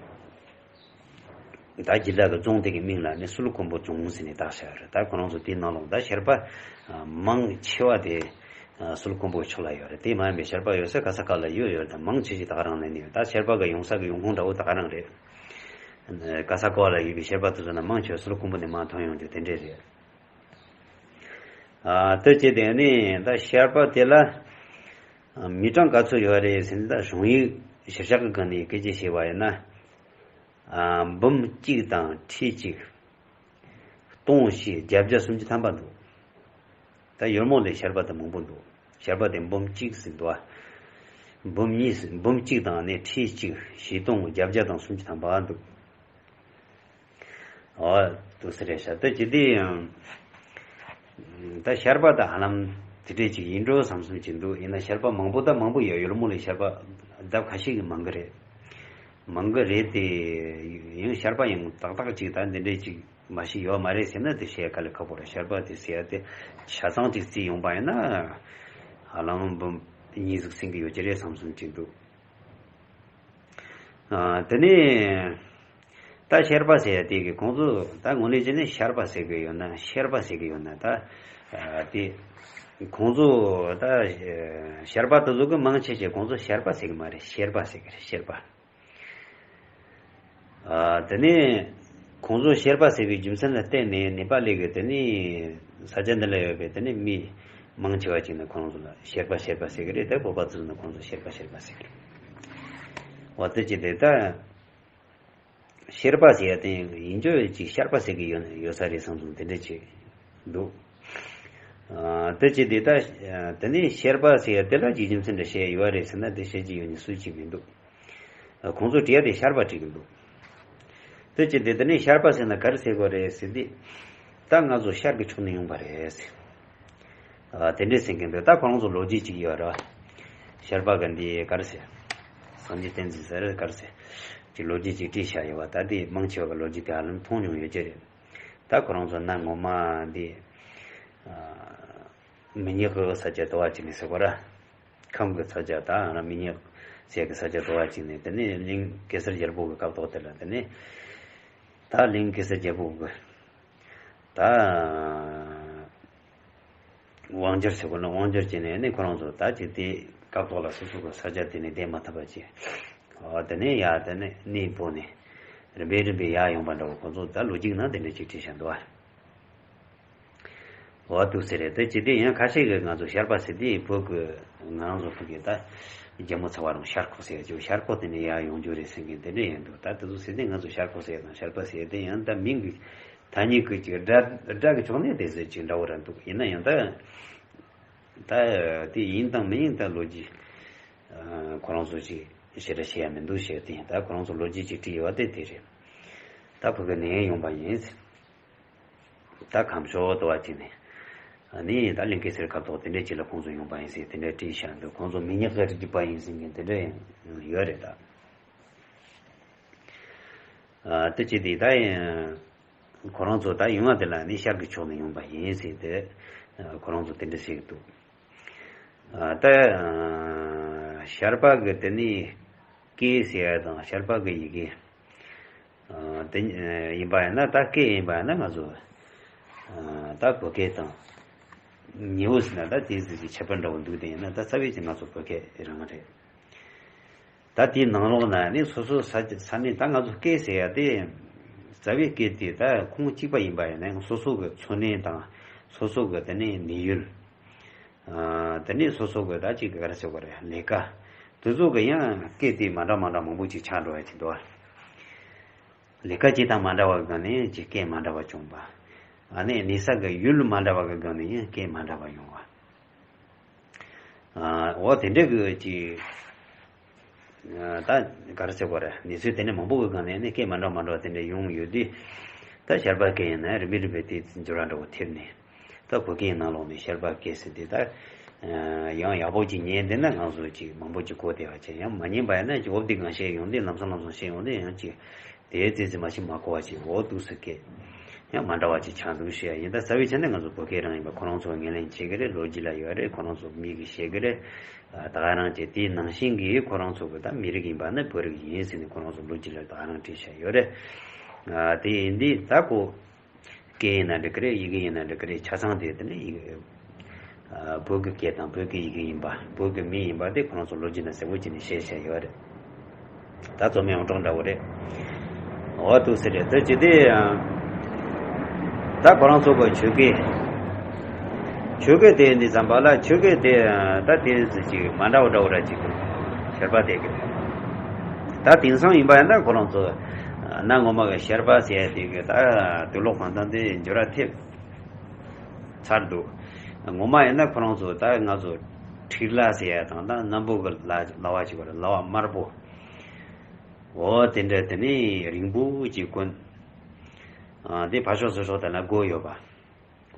ད་རྒྱུད་ལ་གི་རྫོང་དེ་གི་མིང་ལ་ནི་སུལ་ཀུན་པོ་རྫོང་ཟེར་ནས་བཏགས་བཞག་རེད། ད་ཁོ་རང་ཚོ་དེའི་ནང་ལོགས་ད་ཤར་པ་ཨ་མང་ཆེ་བ་དེ་ཨ་སུལ་ཀུན་པོ་ཕྱོགས་ལ་ཡོད་རེད། དེ་མ་ཡིན་པའི་ཤར་པ་ཡོད་ས་ག་ས་ག་ལ་ཡོད་ཡོད་རེད། ད་མང་ཆེ་ཤོས་ད་ག་རང་ལ་ནི་ཡོད། ད་ཤར་པ་གི་ཡོང་ས་གི་ཡོང་ཁུངས་འདྲ་བོ་ད་ག་རང་རེད། ག་ས་ག་ལ་ཡོད་པའི་ཤར་པ་དེ་ཚོ་ན་མང་ཆེ་བ་སུལ་ཀུན་པོ་ནས་མར་ཐོན་ཡོང་རྒྱུ་དེ་འདྲས་རེད། ཨ་དེ་བྱས་དེ་ནི་ད་ཤར་པ་དེ་ལ་མི་གྲངས་ག་ཚོད་ཡོད་རེད་ཟེར་ན། ད་གཞུང་ཡིག་གཞིར་བཞག་གི་སྒང་ནས་སྐད་ཆ་བཤད་པ་ཡིན་ན། ཨ་འབུམ་གཅིག་དང་ཁྲི་གཅིག་སྟོང་བཞི་བརྒྱད་བརྒྱ་སུམ་ཅུ་ཐམ་པ་འདུག་ད་ཡུལ་མོ་ལས་ཤར་པ་དེ་མང་པོ་འདུག་ཤར་པ་དེ་འབུམ་གཅིག་ཟིན་འདུག་འབུམ་གཉིས་འབུམ་གཅིག་དང་ནི་ཁྲི་གཅིག་བཞི་སྟོང་བརྒྱད་བརྒྱ་དང་སུམ་ཅུ་ཐམ་པ་འདུག་འོ་དུས་སུ་རེད་ཤག་ད་ཇི་སྟེ་ཡང་ད་ཤར་པ་ད་ཧ་ལམ་དེ་འདྲས་ཅིག་ཡིན་འགྲོ་བསམ་བསམ་ཅིག་འདུག་ཡིན་ན་ཤར་པ་མང་པོ་ད་མང་པོ་ཡོད། ཡུལ་མོ་ལས་ཤར་པ་ལྡབ་ཁ་ཤས་ཀྱིས་མང་གི་རེད། མང་གི་རེད་དེ། ཡང་ཤར་པ་ཡང་ཏག་ཏག་ཅིག་ད་འདི་འདྲས་ཅིག་མ་ཤེས་ཡོད་མ་རེད་ཟེར་ན་དེ་བཤད་དཀའ་ལས་ཁག་པོ་རེད། ཤར་པ་དེ་ཟེར་ཡ་དེ་ཆ་ཚང་ཅིག་བརྩིས་ཡོང་པ་ཡིན་ན་ཧ་ལམ་འབུམ་གཉིས་ཟིག་ཟིན་གི་ཡོད་ཀྱི་རེད་བསམ་བསམ་ཅིག་འདུག་ཨ་དེ་ནས་ད་ཤར་པ་ཟེར་ཡ་དེ་གི་ཁོང་ཚོ་ད་དངོས་གནས་བྱས་ནས་ཤར་པ་ཟེར་གི་ཡོད་ན་ཤེར་པ་ཟེར་གི་ཡོད་ན། ད་ཨ་དེ་ཁོང་ཚོ་ད་ཤར་པ་དེ་ཚོ་གི་མང་ཆེ་ཆེ་ཁོང་ཚོ་ཤར་པ་ཟེར་གི་མ་རེད། ཤེར་པ་ཟེར་གི་རེད། ཤེར་པ། ཨ་དེ་ནས་ཁོང་ཚོ་ཤེར་པ་ཟེར་བའི་རྒྱུ་མཚན་ལ་བརྟེན་ནས་ནེ་པ་ལི་གི་དེ་ནས་ས་ཆ་འདི་ལ་ཡོད་པའི་དེ་ནས་མི་མང་ཆེ་བ་ཅིག་ནི་ཁོང་ཚོ་ལ་ཤེར་པ་ཤེར་པ་ཟེར་གི་རེད། ད་བོད་པ་ཚོ་ནི་ཁོང་ཚོ་ཤེར་པ་ཤེར་པ་ཟེར་གི་རེད། འོ་དེ་ཅི་སྟེ་ད་ཤེར་པ་ཟེར་ཡ་དེ་ཡིན་རྒྱུ་ཅིག་ཤར་པ་ཟེར་གི་ཡོད་ཡོད་ས་རེད་བསམ་བསམ་དེ་འདྲ་ཅིག་འདུག་ཨ་དེ་ཅི་སྟེ་ད་དེ་ནས་ཤེར་པ་ཟེར་ཡ་དེ་ལ་ཅིག་རྒྱུ་མཚན་འདྲ་བཤད་ཡོད་རེད་ཟེར་ན་དེ་བཤད་ཀྱི་ཡོད་ནི་སུ་ཅིག་མི་འདུག་ཁོང་ཚོ་བྲིས་ཡ་དེ་ཤར་པ་བྲིས་གི་འདུག་དེ་ཅི་སྟེ་དེ་ནས་ཤར་པ་ཟེར་ན་ག་རེ་ཟེར་དགོས་རེད་ཟེར་དུས། ད་ང་ཚོ་ཤར་གྱི་ཕྱོགས་ནས་ཡོང་པ་རེད་ཟེར། ཨ་དེ་འདྲས་ཟེར་མཁན་འདུག་ད་ཁོ་རང་ཚོ་ལོ་རྒྱུས་ཅིག་ཡོད་རེད། ཤར་པ་ག་འདི་ག་རེ་ཟེར། སངས་རྒྱས་བསྟན་འཛིན་ཟེར་ག་རེ་ཟེར། ཅིག་ལོ་རྒྱུས་ཅིག་བྲིས་བཞག་ཡོད་པ། ད་དེ་མང་ཆེ་བ་གི་ལོ་རྒྱུས་དེ་ཧ་ལམ་མཐོང་མྱོང་ཡོད་ཀྱི་རེད། ད་ཁོ་རང་ཚོ་གནའ་སྔོན་མ་འདི་ཨ་མི་ཉག་གི་ས་ཆ་དོ་བ་ཅིག་ནས་ཟེར་གོ་ར། ཁམས་ཀྱི་ས་ཆ་ད་ང་རང་མི་ཉག་ཟེར་གི་ས་ཆ་དོ་བ་ཅིག་ནས་དེ་ནས་གླིང་གེ་སར་རྒྱལ་པོ་གི་སྐབས་ཐོག་དེ་ལ་དེ་ནས་ད་གླིང་གེ་སར་རྒྱལ་པོ་གི་ད་དབང་སྒྱུར་ཟེར་གོ་ན་དབང་སྒྱུར་བྱས་ནས་ནི་ཁོ་རང་ཚོ་ད་ཅིག་དེ་སྐབས་ཐོག་ལ་སོ་སོ་གི་ས་ཆ་དེ་ནས་བསྡད་མ་ཐུབ་པ་ཅིག་འོ་དེ་ནས་ཡར་དེ་ནས་གནས་སྤོ་ནས་རིམ་པས་རིམ་པས་ཡར་ཡོང་པ་འདྲ་བོ་ཁོ་ཚོ་ད་ལོ་རྒྱུས་ནང་དེ་འདྲ་ཅིག་བྲིས་བཞག་འདུག་བ། འོ་འདུག་ཟེར་རེད། དེ་ཅི་སྟེ་ཡང་ཁ་ཤས་ཀྱིས་ང་ཚོ་ཤར་པ་ཟེར་དུས་བོད་ཀྱི་ང་རང་ཚོ་བོད་ཀྱི་ད་རྒྱལ་མོ་ཚ་བ་རང་ཤར་ཁོག་ཟེར་ཅིག་ཤར་ཁོག་དེ་ནས་ཡར་ཡོང་རྒྱུ་རེད་ཟེར་མཁན་དེ་འདྲ་ཡང་འདུག་ད་དེ་ཚོ་ཟེར་དུས་ང་ཚོ་ཤར་ཁོག་ཟེར་དང་ཤར་པ་ཟེར་དེ་ཡང་ད་མིང་གི་ཐ་སྙད་ཀྱི་ཅིག་སྒྲ་སྒྲ་གི་ཕྱོགས་ནས་དེ་ཟེར་ཅིག་འདྲ་བོ་ར་འདུག་ཡིན་ན་ཡང་ད་ད་དེ་ཡིན་དང་མི་ཡིན་ད་ལོ་རྒྱུས་ཁོ་རང་ཚོ་ཅིག་ཞེ་དྲག་ཤེས་ཡ་མི་འདུག་ཞེས་དེ་ཡིན། ད་ཁོ་རང་ཚོ་ལོ་རྒྱུས་ཅིག་བྲིས་ཡོད་དེ་དེ་རེད། ད་བོད་ཀྱི་ནས་ཡོང་པ་ཡིན། ད་ཁམས་ཕྱོགས་དུ་བ་ཅིག་ནས་ནི་ད་གླིང་གེ་སར་ཁ་ཐོག་དེ་འདྲས་ཅིག་ལ་ཁོང་ཚོ་ཡོང་པ་ཡིན་ཟེར་དེ་འདྲས་བྲིས་བཞག་འདུག་ཁོང་ཚོ་མི་ཉག་གི་རིགས་པ་ཡིན་ཟེར་མཁན་དེ་འདྲས་ཡང་ཡོད་རེད་ད། ཨ་དེ་ཅི་སྟེ་ད་ཡང་ཁོ་རང་ཚོ་ད་ཡོང་བ་དེ་ལ་ནི་ཤར་གྱི་ཕྱོགས་ནས་ཡོང་པ་ཡིན་ཟེར་ཏེ་ཁོ་རང་ཚོ་དེ་འདྲ་ཟེར་གྱི་འདུག་ཨ་ད་ཤར་པ་གི་དེ་ནི་སྐད་ཟེར་ཡ་དང་ཤར་པ་གི་ཡི་གེ་ཨ་དེ་ཡིན་པ་ཡིན་ན། ད་སྐད་ཡིན་པ་ཡིན་ན་ང་ཚོ་ཨ་ད་བོད་སྐད་དང་ཉེ་བོ་ཟེར་ན་ད་དེ་ཟེར་གྱི་ཁྱད་པར་འདྲ་བོ་འདུག་དེ་ཡིན་ན་ད་རྩ་བའི་ཆ་ང་ཚོ་བོད་སྐད་རང་རེད། ད་དེའི་ནང་ལོགས་ན་ནི་སོ་སོ་ས་ས་གནས། ད་ང་ཚོ་སྐད་ཟེར་ཡ་དེ་རྩ་བའི་སྐད་དེ་ད་ཁོངས་གཅིག་པ་ཡིན་པ་ཡིན་ན་ཡང་སོ་སོ་གི་འཚོ་གནས་དང་སོ་སོ་གི་དེ་ནས་གནས་ཡུལ། ཨ། དེ་ནས་སོ་སོ་གི་ད་ཅིག་ག་རེ་ཟེར་དགོས་རེད། ལས་ཀ་དེ་ཚོ་གི་ཡང་སྐད་དེ་མ་འདྲ་མ་འདྲ་མང་པོ་ཅིག་ཆགས་འགྲོ་ཡ་ཅིག་འདུག་བ། ལས་ཀ་གཅིག་དང་མ་འདྲ་བ་གི་སྒང་ནས་ཅིག་སྐད་མ་འདྲ་བ་བྱུང་བ། ཨ་ནི་གནས་ས་གི་ཡུལ་མ་འདྲ་བ་གི་སྒང་ནས་ཡང་སྐད་མ་འདྲ་བ་ཡོང་བ། ཨ། འོ་དེ་འདྲ་གི་ཅིག་ཨ། ད་ག་རེ་ཟེར་དགོས་རེད། གནས་ཚུལ་དེ་འདྲ་མང་པོ་གི་སྒང་ནས་ནི་སྐད་མ་འདྲ་མ་འདྲ་བ་དེ་འདྲ་ཡོང་ཡོད་དུས། ད་ཤར་པ་སྐད་ཡིན་ན་རིམ་པས་རིམ་པས་དེ་འགྱུར་བ་འདྲ་བོ་ཐེབས་ནས། ད་བོད་སྐད་ནང་ལོགས་ནས་ཤར་པ་སྐད་ཟེར་དེ་ད་ཡང་ཡག་པོ་ཅིག་ཉན་བསྡད་ན་ང་ཚོ་ཅིག་མང་པོ་ཅིག་གོ་བདེ་བ་བྱས། ཡང་མ་ཉན་པ་ཡིན་ན་ཅིག་འོབ་དེ་གང་བཤད་ཡོང་དུས། ལམ་སང་ལམ་སང་བཤད་ཡོང་དུས་ཡང་ཅིག་དེའི་ཙི་ཙི་མ་ཤི་མ་གོ་བ་ཅིག་འོ་འདུག་སེ་སྐད་ཡང་མ་འདྲ་བ་ཅིག་ཆགས་འདུག་ཞུ་ཡ་ཡིན། ད་རྩ་བའི་ཆ་ནས་ང་ཚོ་བོད་སྐད་རང་ཡིན་པ་ཁོ་རང་ཚོ་ངོས་ལེན་བྱེད་ཀྱི་རེད། ལོ་རྒྱུས་ལ་ཡོད་རེད། ཁོ་རང་ཚོ་མི་གིས་བཤད་ཀྱི་རེད། ད་ག་རང་བྱས། དེའི་ནང་བཞིན་གྱི་ཁོ་རང་ཚོ་གི་ད་མི་རིགས་ཡིན་པ་ནི་བོད་རིགས་ཡིན་ཟེར་ནས་ཁོ་རང་ཚོ་ལོ་རྒྱུས་ལ་ད་ག་རང་བྲིས་བཞག་ཡོད་རེད། ཨ། དེ་ཡིན་དུས་ད་ཁོ་སྐད་ཡིན་ན་འགྲིག་གི་རེད། ཡི་གེ་ཡིན་ན་འགྲིག་གི་རེད། ཆ་ཚང་དེ་དེ་ནི་ཡི་གེ། ཨ། བོད་ཀྱི་སྐད་དང་བོད་ཀྱི་ཡི་གེ་ཡིན་པ། བོད་ཀྱི་མིང་ཡིན་པ་དེ་ཁོ་རང་ཚོ་ལོ་རྒྱུས་ནང་གསལ་པོ་བྱས་ནས་བཤད་བཞག་ཡོད་རེད། ད་རྩོད་མེད་ཨང་གྲངས་འདྲ་བོ་རེད། འོ་འདུག་སེ་རེད། དེ་ཅི་སྟེ། ད་ཁོ་རང་ཚོ་གི་ཆོས་སྐད། ཆོས་སྐད་དེ་འདི་ཙམ་པ་ལ། ཆོས་སྐད་དེ་ད་དེ་ཅིག་མ་འདྲ་བ་འདྲ་བོ་ར་ཅིག་ཤར་པ་དེ་གི། ད་དེང་སང་ཡིན་པ་ཡིན་ན་ཁོ་རང་ཚོ་གནའ་ངོ་མ་གི་ཤར་པ་ཟེར་ཡ་དེ་གི་ད་དུག་ལོག་གང་ལྟར་དེ་འགྱུར་བ་ཐེབས་ཚར་འདུག། ངོ་མ་ཡིན་ན་ཁོ་རང་ཚོ་ད་ང་ཚོ་ཁྲིག་ལྭ་ཟེར་ཡ་དང་། ད་སྣམ་བུ་གི་ལྭ་ལྭ་བ་ཅིག་ཡོད་རེད། ལྭ་བ་དམར་པོ། འོ་དེ་འདྲ་དེ་ནས་རིང་པོ་ཅིག་གོན། ཨ། དེ་ཕར་ཕྱོགས་ཚུར་ཕྱོགས་དེ་ལ་སྒོ་ཡོད་པ།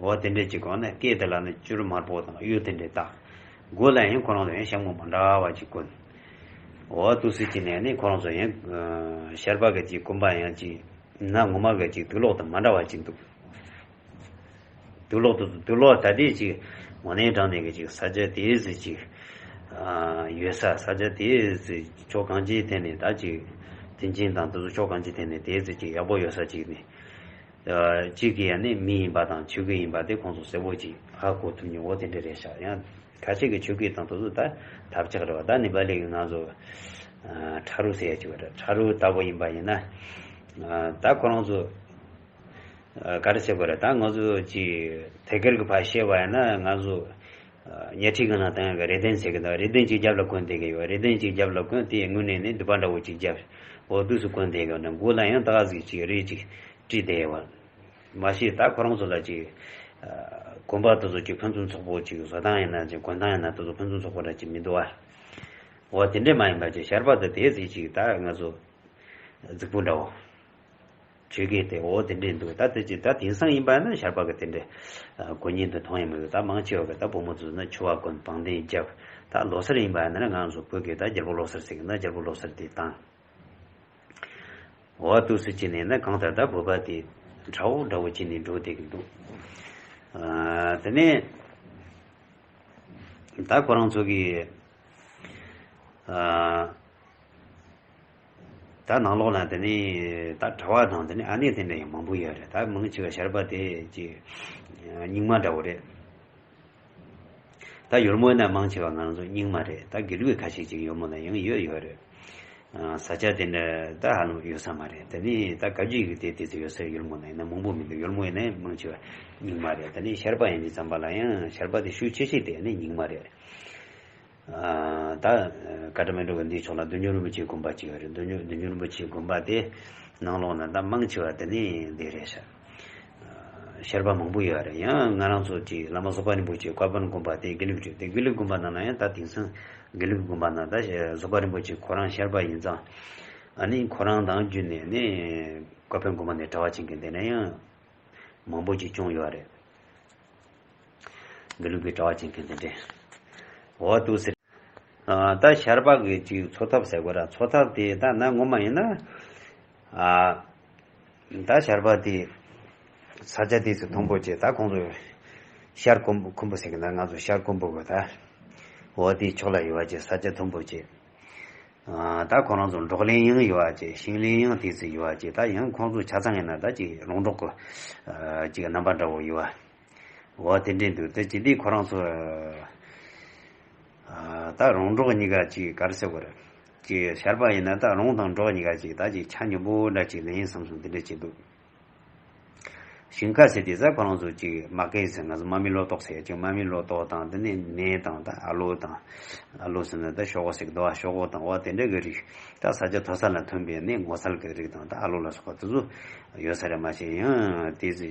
འོ་དེ་འདྲ་ཅིག་གོན་ནས། སྐེ་དེ་ལ་ནི་བྱུར་དམར་པོ་དང་གཡུ་དེ་འདྲ་བཏགས། མགོ་ལ་ཡང་ཁོ་རང་ཚོ་ཡང་ཞྭ་མོ་མ་འདྲ་བ་ཅིག་གོན། འོ་འདུག་སེ་བྱས་ནས་ནི་ཁོ་རང་ཚོ་ཡང་ཤར་པ་གི་ཅིག་གོན་པ་ཡང་ཅིག་གནའ་ངོ་མ་གི་ཅིག་དུག་ལོག་དང་མ་འདྲ་བ་ཅིག་འདུག། དུག་ལོག་དུ་དུག་ལོག་ད་ལྟའི་ཅིག་དངོས་གནས་དྲང་གནས་ཀྱི་ཅིག་ས་ཆ་དེའི་ཟིག་ཅིག་ཨ། ཡོད་ས། ས་ཆ་དེའི་ཟིག་ཕྱོགས་གང་ཅིའི་ཐད་ནས། ད་ཅིག་ཐེན་ཅིན་དང་དེ་ཚོ་ཕྱོགས་གང་ཅིའི་ཐད་ནས་དེའི་ཟིག་ཅིག་ཡག་པོ་ཡོད་ས་ཅིག་ནས། ཨ། གཅིག་གིས་ཡང་ནི་མི་ཡིན་པ་དང་ཆོས་སྐད་ཡིན་པ་དེ་ཁོང་ཚོ་གསལ་པོ་ཅིག་ཧ་གོ་ཐུབ་མྱོང་། འོ་དེ་འདྲ་རེད་ཤག། ཡང་ཁ་ཤས་ཀྱི་ཆོས་སྐད་དང་དེ་ཚོ་ད་ཐབས་ཆག་རེད་བ། ད་ནི་པ་ལི་གི་ང་ཚོ་ཨ། ཁྲ་རུ་ཟེར་ཡ་ཅིག་ཡོད་རེད། ཁྲ་རུ་ལྟ་བུ་ཡིན་པ་ཡིན་ན། ཨ། ད་ཁོ་རང་ཚོ་ཨ། ག་རེ་ཟེར་དགོས་རེད། ད་ང་ཚོ་ཅིག་ཐད་ཀར་གྱི་ཕར་བཤད་པ་ཡིན་ན། ང་ཚོ་ཨ། ཉལ་ཁྲི་གི་ནང་བཏང་ཡག་གི་རེ་ལྡན་ཟེར་གི་འདུག། རེ་ལྡན་གཅིག་རྒྱབ་ལ་གོན་བསྡད་ཀྱི་ཡོད། རེ་ལྡན་གཅིག་རྒྱབ་ལ་གོན། དེའི་སྔུན་ནས་ནི་མདུད་པ་འདྲ་བོ་གཅིག་རྒྱབ། འོ་འདུག་སེ་གོན་བསྡད་ཀྱི་ཡོད་ན། མགོ་ལ་ཡང་ད་ག་ཟིག་ཅིག་རས་ཅིག་དཀྲིས་བསྡད་ཡོད་པ། མ་གཞི་ད་ཁོ་རང་ཚོ་ལ་ཅིག་ཨ། གོན་པ་དེ་ཚོ་ཅིག་ཕུན་སུམ་ཚོགས་པོ་ཅིག་བཟོ་སྟངས་ཡིན་ན་ཅིག་གོན་སྟངས་ཡིན་ན་དེ་ཚོ་ཕུན་སུམ་ཚོགས་པོ་འདྲ་ཅིག་མི་འདུག་བ། འོ་དེ་འདྲས་མ་ཡིན་པ་ཅིག་ཤར་པ་དེ་དེ་ཟིག་ཅིག་ད་ང་ཚོ་རྫིག་པོ་འདྲ་བོ། ཆོས་སྐད་དེ་འོ་དེ་འདྲས་འདུག། ད་དེ་ཅི་ད་དེང་སང་ཡིན་པ་ན་ཤར་པ་གི་དེ་འདྲས་ཨ། གོ་ཉིན་དུ་མཐོང་ཡི་མི་འདུག། ད་མང་ཆེ་བ་གི་ད་བུ་མོ་ཚོ་ན་ཕྱུ་པ་གོན། བང་དན་རྒྱབ། ད་ལོ་སར་ཡིན་པ་ན་ང་ཚོ་བོད་སྐད་ད་རྒྱལ་པོ་ལོ་སར་ཟེར་གི་ན་རྒྱལ་པོ་ལོ་སར་དེ་བཏང་། འོ་འདུག་སེ་བྱས་ནས་ན་གང་ལྟར་ད་བོད་པ་དེ་ཁྲ་བོ་འདྲ་བོ་བྱས་ནས་འགྲོ་བསྡད་གི་འདུག། ཨ། དེ་ནས་ད་ཁོ་རང་ཚོ་གི་ཨ། ད་ནང་ལོགས་ལ་དེ་ནས་ད་གྲྭ་པ་དང་དེ་ནས་ཨ་ནེ་དེ་འདྲ་ཡང་མང་པོ་ཡོད་རེད། ད་མང་ཆེ་བ་ཤར་པ་དེ་ཅིག་རྙིང་མ་འདྲ་བོ་རེད། ད་ཡོལ་མོ་ཡིན་ན་མང་ཆེ་བ་ང་རང་ཚོ་རྙིང་མ་རེད། ད་དགེ་ལུགས་ཁ་ཤས་ཅིག་ཡོལ་མོ་ན་ཡང་ཡོད་ཡོད་རེད། ཨ། ས་ཆ་དེ་འདྲ་ད་ཧ་ལམ་ཡོད་ས་མ་རེད། དེ་ནས་ད་བཀའ་བརྒྱུད་ཡི་གེ་དེ་དེ་ཚོ་ཡོད་ས་ཡོལ་མོ་ན་ཡིན་ན་མང་པོ་མི་འདུག། ཡོལ་མོ་ཡིན་ན་མང་ཆེ་བ་རྙིང་མ་རེད། དེ་ནས་ཤར་པ་ཡིན་དུས་ཙམ་པ་ལ་ཡང་ཤར་པ་དེ་ཤུགས་ཆེ་ཤོས་དེ་ནི་རྙིང་མ་རེད། ཨ། ད་བཀའ་ཁྲི་མཎྜལ་གི་འདིའི་ཕྱོགས་ལ་བདུད་འཇོམས་རིན་པོ་ཆེའི་དགོན་པ་ཅིག་ཡོད་རེད། བདུད་འཇོམས་བདུད་འཇོམས་རིན་པོ་ཆེའི་དགོན་པ་དེ་ནང་ལོགས་ན་ད་མང་ཆེ་བ་དེ་ནི་འདི་རེད་ཤག། ཨ། ཤར་པ་མང་པོ་ཡོད་རེད། ཡང་ང་རང་ཚོ་ཅིག་བླ་མ་བཟོད་པ་རིན་པོ་ཆེའི་བཀའ་བརྒྱུད་དགོན་པ་དེ་དགེ་ལུགས་རེད། དེ་དགེ་ལུགས་དགོན་པ་ནང་ན་ཡང་ད་དེང་སང་དགེ་ལུགས་དགོན་པ་ནང་ད་བཟོད་པ་རིན་པོ་ཆེ་ཁོ་རང་ཤར་པ་ཡིན་ཙང་། ཨ་ནི་ཁོ་རང་དང་བརྒྱུད་ནས་ནི་བཀའ་བརྒྱུད་དགོན་པ་ནས་གྲྭ་པ་བྱེད་མཁན་དེ་ནས་ཡང་མང་པོ་ཅིག་བྱུང་ཡོད་རེད། དགེ་ལུགས་པའི་གྲྭ་པ་བྱེད་མཁན་དེ་འདྲས། འོ་འདུག་ཟེར། ཨ། ད་ཤར་པ་གི་ཅིག་འཚོ་ཐབས་ཟེར་དགོས་ར། འཚོ་ཐབས་དེ་ད་ན་ངོ་མ་ཡིན་ན། ཨ། ད་ཤར་པ་དེ་ས་ཆ་དེ་ཚོ་མཐོན་པོ་བྱས། ད་ཁོང་ཚོ་ཤར་ཁུམ་ཁུམ་བུ་ཟེར་གི་ན། ང་ཚོ་ཤར་ཁུམ་བུ་གི་ད་འོ་དེའི་ཕྱོགས་ལ་ཡོད་པ་བྱས། ས་ཆ་མཐོན་པོ་བྱས། ཨ། ད་ཁོ་རང་ཚོ་འབྲོག་གླིང་ཡང་ཡོད་པ་བྱས། ཤིང་གླིང་ཡང་དེ་ཚོ་ཡོད་པ་བྱས། ད་ཡང་ཁོང་ཚོ་ཆ་ཚང་ཡིན་ན་ད་ཅིག་རོང་འབྲོག་གི་ཨ་ཅིག་རྣམ་པ་འདྲ་བོ་ཡོད་པ། འོ་དེ་འདྲས་འདུག། དེ་ཅི་འདི་ཁོ་རང་ཚོ་ཨ་ད་རོང་འབྲོག་གཉིས་ཀ་ཅིག་ག་རེ་ཟེར་དགོས་རེད། ཅིག་ཤར་པ་ཡིན་ན་ད་རོང་དང་འབྲོག་གཉིས་ཀ་ཅིག་ད་ཅིག་ཆ་སྙོམས་པོ་འདྲ་ཅིག་ལེན་བསམ་བསམ་དེ་འདྲ་ཅིག་འདུག། ཞིང་ཁ་ཟེར་དེ་ས་ཁོ་རང་ཚོ་ཅིག་མ་སྐད་ཟེར། ང་ཚོ་མ་མི་ལོ་ཏོག་ཟེར་ཅིག་མ་མི་ལོ་ཏོག་དང་དེ་ནས་ནས་དང་ད་ཨ་ལོ་དང་། ཨ་ལོ་ཟེར་ན་ད་ཤོག་གོ་ཟེར་གི་འདུག་བ། ཤོག་གོ་དང་འོ་དེ་འདྲ་གི་རིགས། ད་ས་ཆ་མཐོ་ས་ལ་ཐོན་པའི་ནས་ངོ་སལ་གི་རིགས་དང་ད་ཨ་ལོ་ལ་སོགས་པ་དེ་ཚོ་ཡོད་ས་རེད། མ་གཞི་ཡང་དེ་ཚོ་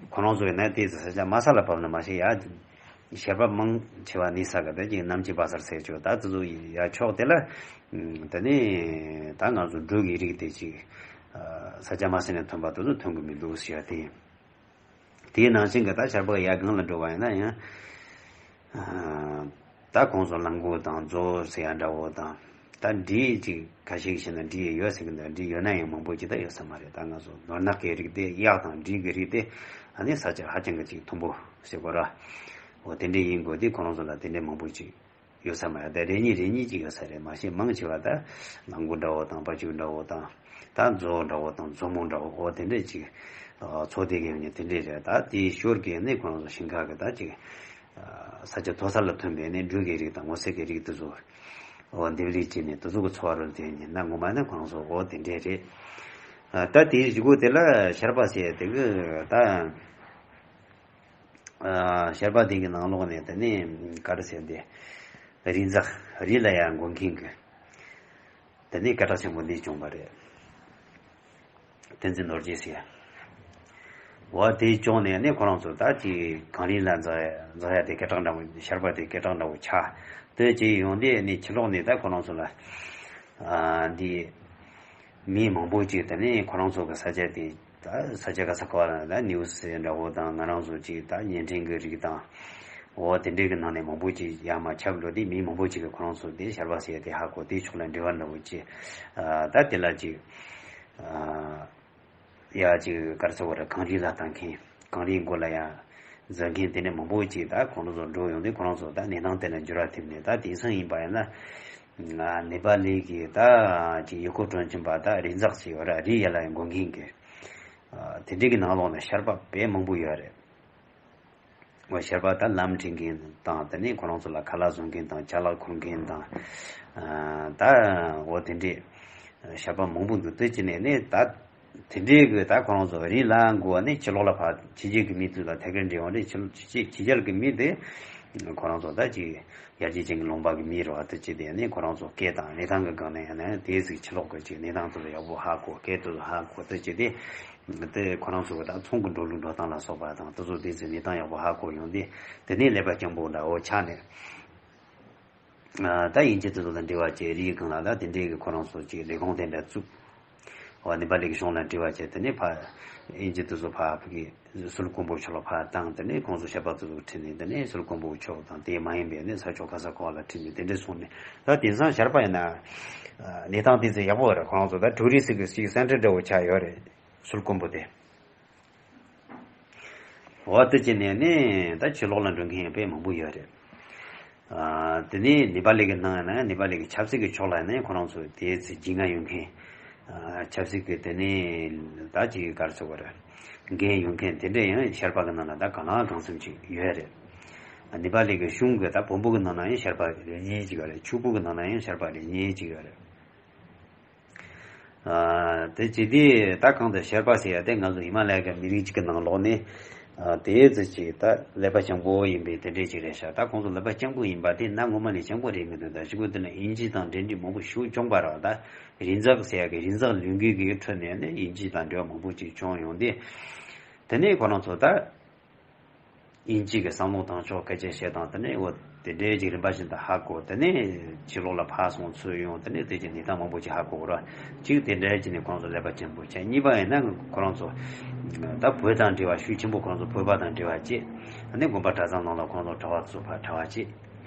ཁོ་རང་ཚོ་ཡིན་ན་དེ་ཚོ་ས་ཆ་དམའ་ས་ལ་བབས་ན་མ་གཞི་ཡ། ཤར་པ་མང་ཆེ་བ་གནས་ས་གི་ད་ཅིག་གནམ་གྱི་བ་སར་ཟེར་ཆོག་ད་དེ་ཚོ་ཡ་ཕྱོགས་དེ་ལ། ཨ་དེ་ནས་ད་ང་ཚོ་འབྲུ་གི་རིགས་དེ་ཅིག་ཨ་ས་ཆ་དམའ་ས་ནས་ཐོན་པ་དེ་ཚོ་ཐོན་གི་མི་འདུག་ཟེར་ཡ་དེ། དེའི་ནང་བཞིན་གྱི་ད་ཤར་པ་ཡར་སྒང་ལ་འགྲོ་བ་ཡིན་ན་ཡང་། ཨ་ད་ཁོང་ཚོ་གླང་མགོ་དང་མཛོ་ཟེར་ཡ་འདྲ་བོ་དང་། ད་འབྲི་ཅིག་ཁ་ཤས་ཤིག་ན་འབྲི་ཡོད་ཟེར་གི་འདུག། འབྲི་ཡོད་ན་ཡང་མང་པོ་ཅིག་ད་ཡོད་ས་མ་རེད། ད་ང་ཚོ་ནོར་ནག་གི་རིགས་དེ་གཡག་དང་འབྲི་གི་རིགས་དེ་ཨ་ནི་ས་ཆ་ཧ་ཅང་གི་ཅིག་མཐོན་པོ་ཟེར་དགོས་ར། འོ་དེ་འདྲ་ཡིན་དགོས་དེ་ཁོ་རང་ཚོ་ལ་དེ་འདྲ་མང་པོ་ཅིག་ཡོད་ས་མ་རེད། ད་རེ་གཉིས་རེ་གཉིས་ཅིག་ཡོད་ས་རེད། མ་གཞི་མང་ཆེ་བ་ད་གླང་མགོ་འདྲ་བོ་དང་བ་ཕྱུགས་འདྲ་བོ་དང་། ད་མཛོ་འདྲ་བོ་དང་མཛོ་མོ་འདྲ་བོ་འོ་དེ་འདྲ་ཅིག་ཨ་མཚོ་དེ་གའི་ནི་དེ་འདྲ་རེད། ད་དེའི་ཞོར་གི་ནི་ཁོ་རང་ཚོ་ཞིང་ཁ་གི་ད་ཅིག་ཨ་ས་ཆ་མཐོ་ས་ལ་ཐོན་པའི་ནི་འབྲུ་གི་རིགས་དང་ངོ་སེ་གི་རིགས་དེ་ཚོ་འོ་འདེབས་ལས་བྱས་ནས་དེ་ཚོ་གི་འཚོ་བ་རོལ་དེ་ནི་ན་ངོ་མ་ནི་ཁོ་རང་ཚོ་འོ་དེ་འདྲ་རེད། ཨ་ད་དེའི་གཞུག་གུ་དེ་ལ་ཤར་པ་ཟེར་དེ་གི་ད། ཨ་ཤར་པ་དེ་གི་ནང་ལོགས་ནས་དེ་ནས་ག་རེ་ཟེར་དེ། རི་འཛེག་རི་ལ་ཡང་འགོད་མཁན་གི། དེ་ནས་སྐད་གྲགས་ཆེན་པོ་འདི་བྱུང་བ་རེད། བསྟན་འཛིན་ནོར་རྒྱས་ཟེར་ཡ། འོ་དེ་བྱུང་ནས་ནི་ཁོ་རང་ཚོ་ད་ཅིག་གངས་རི་ལ་འཛེག་འཛེག་ཡ་དེ་སྐད་གྲགས་འདྲ་བོ། ཤར་པ་དེ་སྐད་གྲགས་འདྲ་བོ་ཆགས། དེ་ཅིག་ཡོང་དུས་ནི་ཕྱི་ལོགས་ནས་ད་ཁོ་རང་ཚོ་ལ། ཨ་འདི། མི་མང་པོ་ཅིག་དེ་ནས་ཁོ་རང་ཚོ་གི་ས་ཆ་དེ་ད་ས་ཆ་ག་ས་ག་བ་ལ་ད་ནིའུ་སི་འདྲ་བོ་དང་ང་རང་ཚོ་ཅིག་ད་བརྙན་འཕྲིན་གི་རིགས་དང་། འོ་དེ་འདྲའི་གི་ནང་ནས་མང་པོ་ཅིག་ཡར་མར་ཁྱབ་འགྲོ་དུས་མི་མང་པོ་ཅིག་གིས་ཁོ་རང་ཚོ་དེ་ཤར་པ་ཟེར་དེ་ཧ་གོ། དེ་ཕྱོགས་ལ་འབྲེལ་བ་འདྲ་བོ་ཅིག་ཨ་ད་དེ་ལ་ཅིག་ཨ་ཡ་ཅིག་ག་རེ་ཟེར་དགོས་རེད། གངས་རི་ལ་བཏང་མཁན། གངས་རིའི་མགོ་ལ་ཡ་འཛེག་མཁན་དེ་འདྲ་མང་པོ་ཅིག་ད་ཁོང་ཚོ་འགྲོ་ཡོང་དུས་ཁོ་རང་ཚོ་ད་གནས་སྟངས་དེ་ལ་འགྱུར་བ་ཐེབས་ནས། ད་དེང་སང་ཡིན་པ་ཡིན་ན། ནེ་པ་ལི་གི་ད་ཅིག་ཡུལ་སྐོར་སྤྲོ་འཆམ་པ་ད་རི་འཛེག་ཟེར་ཡོད་ར། རི་ཡ་ལ་ཡང་འགོད་མཁན་གི། ཨ་དེ་འདྲའི་གི་ནང་ལོགས་ནས་ཤར་པ་དཔེ་མང་པོ་ཡོད་རེད། འོ་ཤར་པ་ད་ལམ་ཁྲིད་མཁན་དང་དེ་ནས་ཁོ་རང་ཚོ་ལ་ཁ་ལག་བཟོ་མཁན་དང་ཅ་ལག་འཁུར་མཁན་དང་། ཨ་ད་འོ་དེ་འདྲའི་ཤར་པ་མང་པོ་འདུག། དེ་ཅི་ནས་ནས་ད། དེ་འདྲའི་གི་ད་ཁོ་རང་ཚོ་རི་ལ་འགོ་བ་ནས་ཕྱི་ལོགས་ལ་ཕར་ཕྱི་རྒྱལ་གི་མི་ཚོ་ལ་ཐད་ཀར་འབྲེལ་བ་རེད། ཕྱི་ཕྱི་ཕྱི་རྒྱལ་གི་མི་དེ་ཁོ་རང་ཚོ་ད་ཅིག་ཡར་རྒྱས་ཅན་གི་ལུང་པ་གི་མི་རེད་བ། དེ་ཅི་དེ་ནས་ཁོ་རང་ཚོ་སྐད་དང་གནས་སྟངས་གི་སྒང་ནས་ཡང་ན་དེ་ཟིག་ཕྱི་ལོགས་གི་ཅིག་གནས་སྟངས་དེ་ཚོ་ཡག་པོ་ཧ་གོ། སྐད་དེ་ཚོ་ཧ་གོ། དེ་ཅི་དེ་དེ་ཁོ་རང་ཚོ་གི་ད་ཚོང་གི་འགྲོ་ལུགས་འགྲོ་སྟངས་ལ་སོགས་པ་དང་དེ་ཚོ་དེ་ཟིག་གནས་སྟངས་ཡག་པོ་ཧ་གོ་ཡོང་དུས་དེ་ནས་ཀླད་པ་སྐྱིད་པོ་འདྲ་བོ་ཆགས་ནས། ཨ་ད་དབྱིན་ཇི་དེ་ཚོ་དང་འབྲེལ་བ་བྱས། རིའི་སྒང་ལ་ད་དེ་འདྲའི་གི་ཁོ་རང་ཚོ་ཅིག་ལས་ཁུངས་དེ་འདྲ་བཙུགས། འོ་ནེ་པ་ལི་གི་གཞུང་ལ་འབྲེལ་བ་བྱས། དེ་ནས་ཕར་དབྱིན་ཇི་དེ་ཚོ་ཕར་ཕ་གི་སུད་ཀོང་པོ་ཕྱོགས་ལ་ཕར་བཏང་། དེ་ནས་ཁོང་ཚོ་ཤར་པ་དེ་ཚོ་ཁྲིད་ནས་དེ་ནས་སུད་ཀོང་པོ་ཕྱོགས་དང་དེ་མ་ཡིན་པའི་ནས་ས་ཕྱོགས་ག་ས་ག་བ་ལ་ཁྲིད་ནས་དེ་འདྲ་སོང་ནས། ད་དེང་སང་ཤར་པ་ཡིན་ན་གནས་སྟངས་དེ་ཚོ་ཡག་པོ་རེད། ཁོ་རང་ཚོ་ད་ཊུ་རི་སི་གི་ཅིག་སེན་ཊར་འདྲ་བོ་ཆགས་ཡོད་རེད། སུད་ཀོང་པོ་དེ། འོ་དེ་བྱས་ནས་ནི་ད་ཕྱི་ལོགས་ལ་འགྲོ་མཁན་དཔེ་མང་པོ་ཡོད་རེད། ཨ་དེ་ནས་ནེ་པ་ལི་གི་ནང་ན་ནེ་པ་ལི་གི་ཆབ་སྲིད་ཀྱི་ཕྱོགས་ལ་ནི་ཁོ་རང་ཚོ་དེ་ཚེ་རྒྱུས་མངའ་ཡོད་མཁན། ཨ་ཆབ་སྲིད་ཀྱི་དེ་ནས་ད་ཅིག་ག་རེ་ཟེར་དགོས་རེད། འགན་ཡོད་མཁན་དེ་འདྲ་ཡང་ཤར་པ་གི་ནང་ལ་ད་གང་ལ་གང་འཚམ་ཅིག་ཡོད་རེད། ཨ་ནེ་པ་ལི་གི་གཞུང་གི་ད་བོན་པོ་གི་ནང་ན་ཡང་ཤར་པ་རེ་གཉིས་ཅིག་ཡོད་རེད། ཆོས་པོ་གི་ནང་ན་ཡང་ཤར་པ་རེ་གཉིས་ཅིག་ཡོད་རེད། ཨ་དེ་བྱས་དུས་ད་གང་ལྟར་ཤར་པ་ཟེར་ཡ་དེ་ང་ཚོ་ཧི་མ་ལ་ཡ་གི་མི་རིགས་གཅིག་གི་ནང་ལོགས་ནས་ཨ་དེ་ཙི་ཅིག་ད་ཀླད་པ་སྤྱང་པོ་ཡིན་པའི་དེ་འདྲས་ཅིག་རེད་ཤག། ད་ཁོང་ཚོ་ཀླད་པ་སྤྱང་པོ་ཡིན་པ་དེ་ན་ངོ་མ་ནས་སྤྱང་པོ་རེད་མི་འདུག། ད་གཞུག་གུ་དེ་ན་དབྱིན་ཇི་དང་འབྲེལ་འདྲིས་མང་པོ་ཞིག་བྱུང་བ་རེད། ད་རི་འཛེག་ཟེར་ཡ་གི་རི་འཛེག་ལུང་གི་གི་ཁྲོད་ནས་ནི་དབྱིན་ཇི་དང་འབྲེལ་བ་མང་པོ་ཅིག་བྱུང་ཡོང་དུས། དེ་ནས་ཁོ་རང་ཚོ་ད། དབྱིན་ཇི་གི་བསམ་བློ་བཏང་ཕྱོགས་སྐད་ཆ་བཤད་སྟངས་དེ་ནས་འོ་དེ་འདྲའི་ཅིག་རིམ་པ་བཞིན་དུ་ཧ་གོ། དེ་ནས་ཕྱི་ལོགས་ལ་ཕར་སོང་ཚུར་ཡོང་། དེ་ནས་དེ་ཅིག་གནས་སྟངས་མང་པོ་ཅིག་ཧ་གོ་གི་རེད། གཅིག་དེ་འདྲའི་ཅིག་ནས་ཁོང་ཚོ་ཀླད་པ་སྤྱང་པོ་བྱས། གཉིས་པ་ཡིན་ན་ཁོ་རང་ཚོ་ད་བོད་དང་འབྲེལ་བ་ཤུགས་ཆེན་པོ། ཁོ་རང་ཚོ་བོད་པ་དང་འབྲེལ་བ་བྱས། ཨ་ནི་དགོན་པ་གྲྭ་ཚང་ནང་ལ་ཁོ་རང་ཚོ་གྲྭ་བ་ཚོ་ཕར་གྲྭ་བ་བྱས།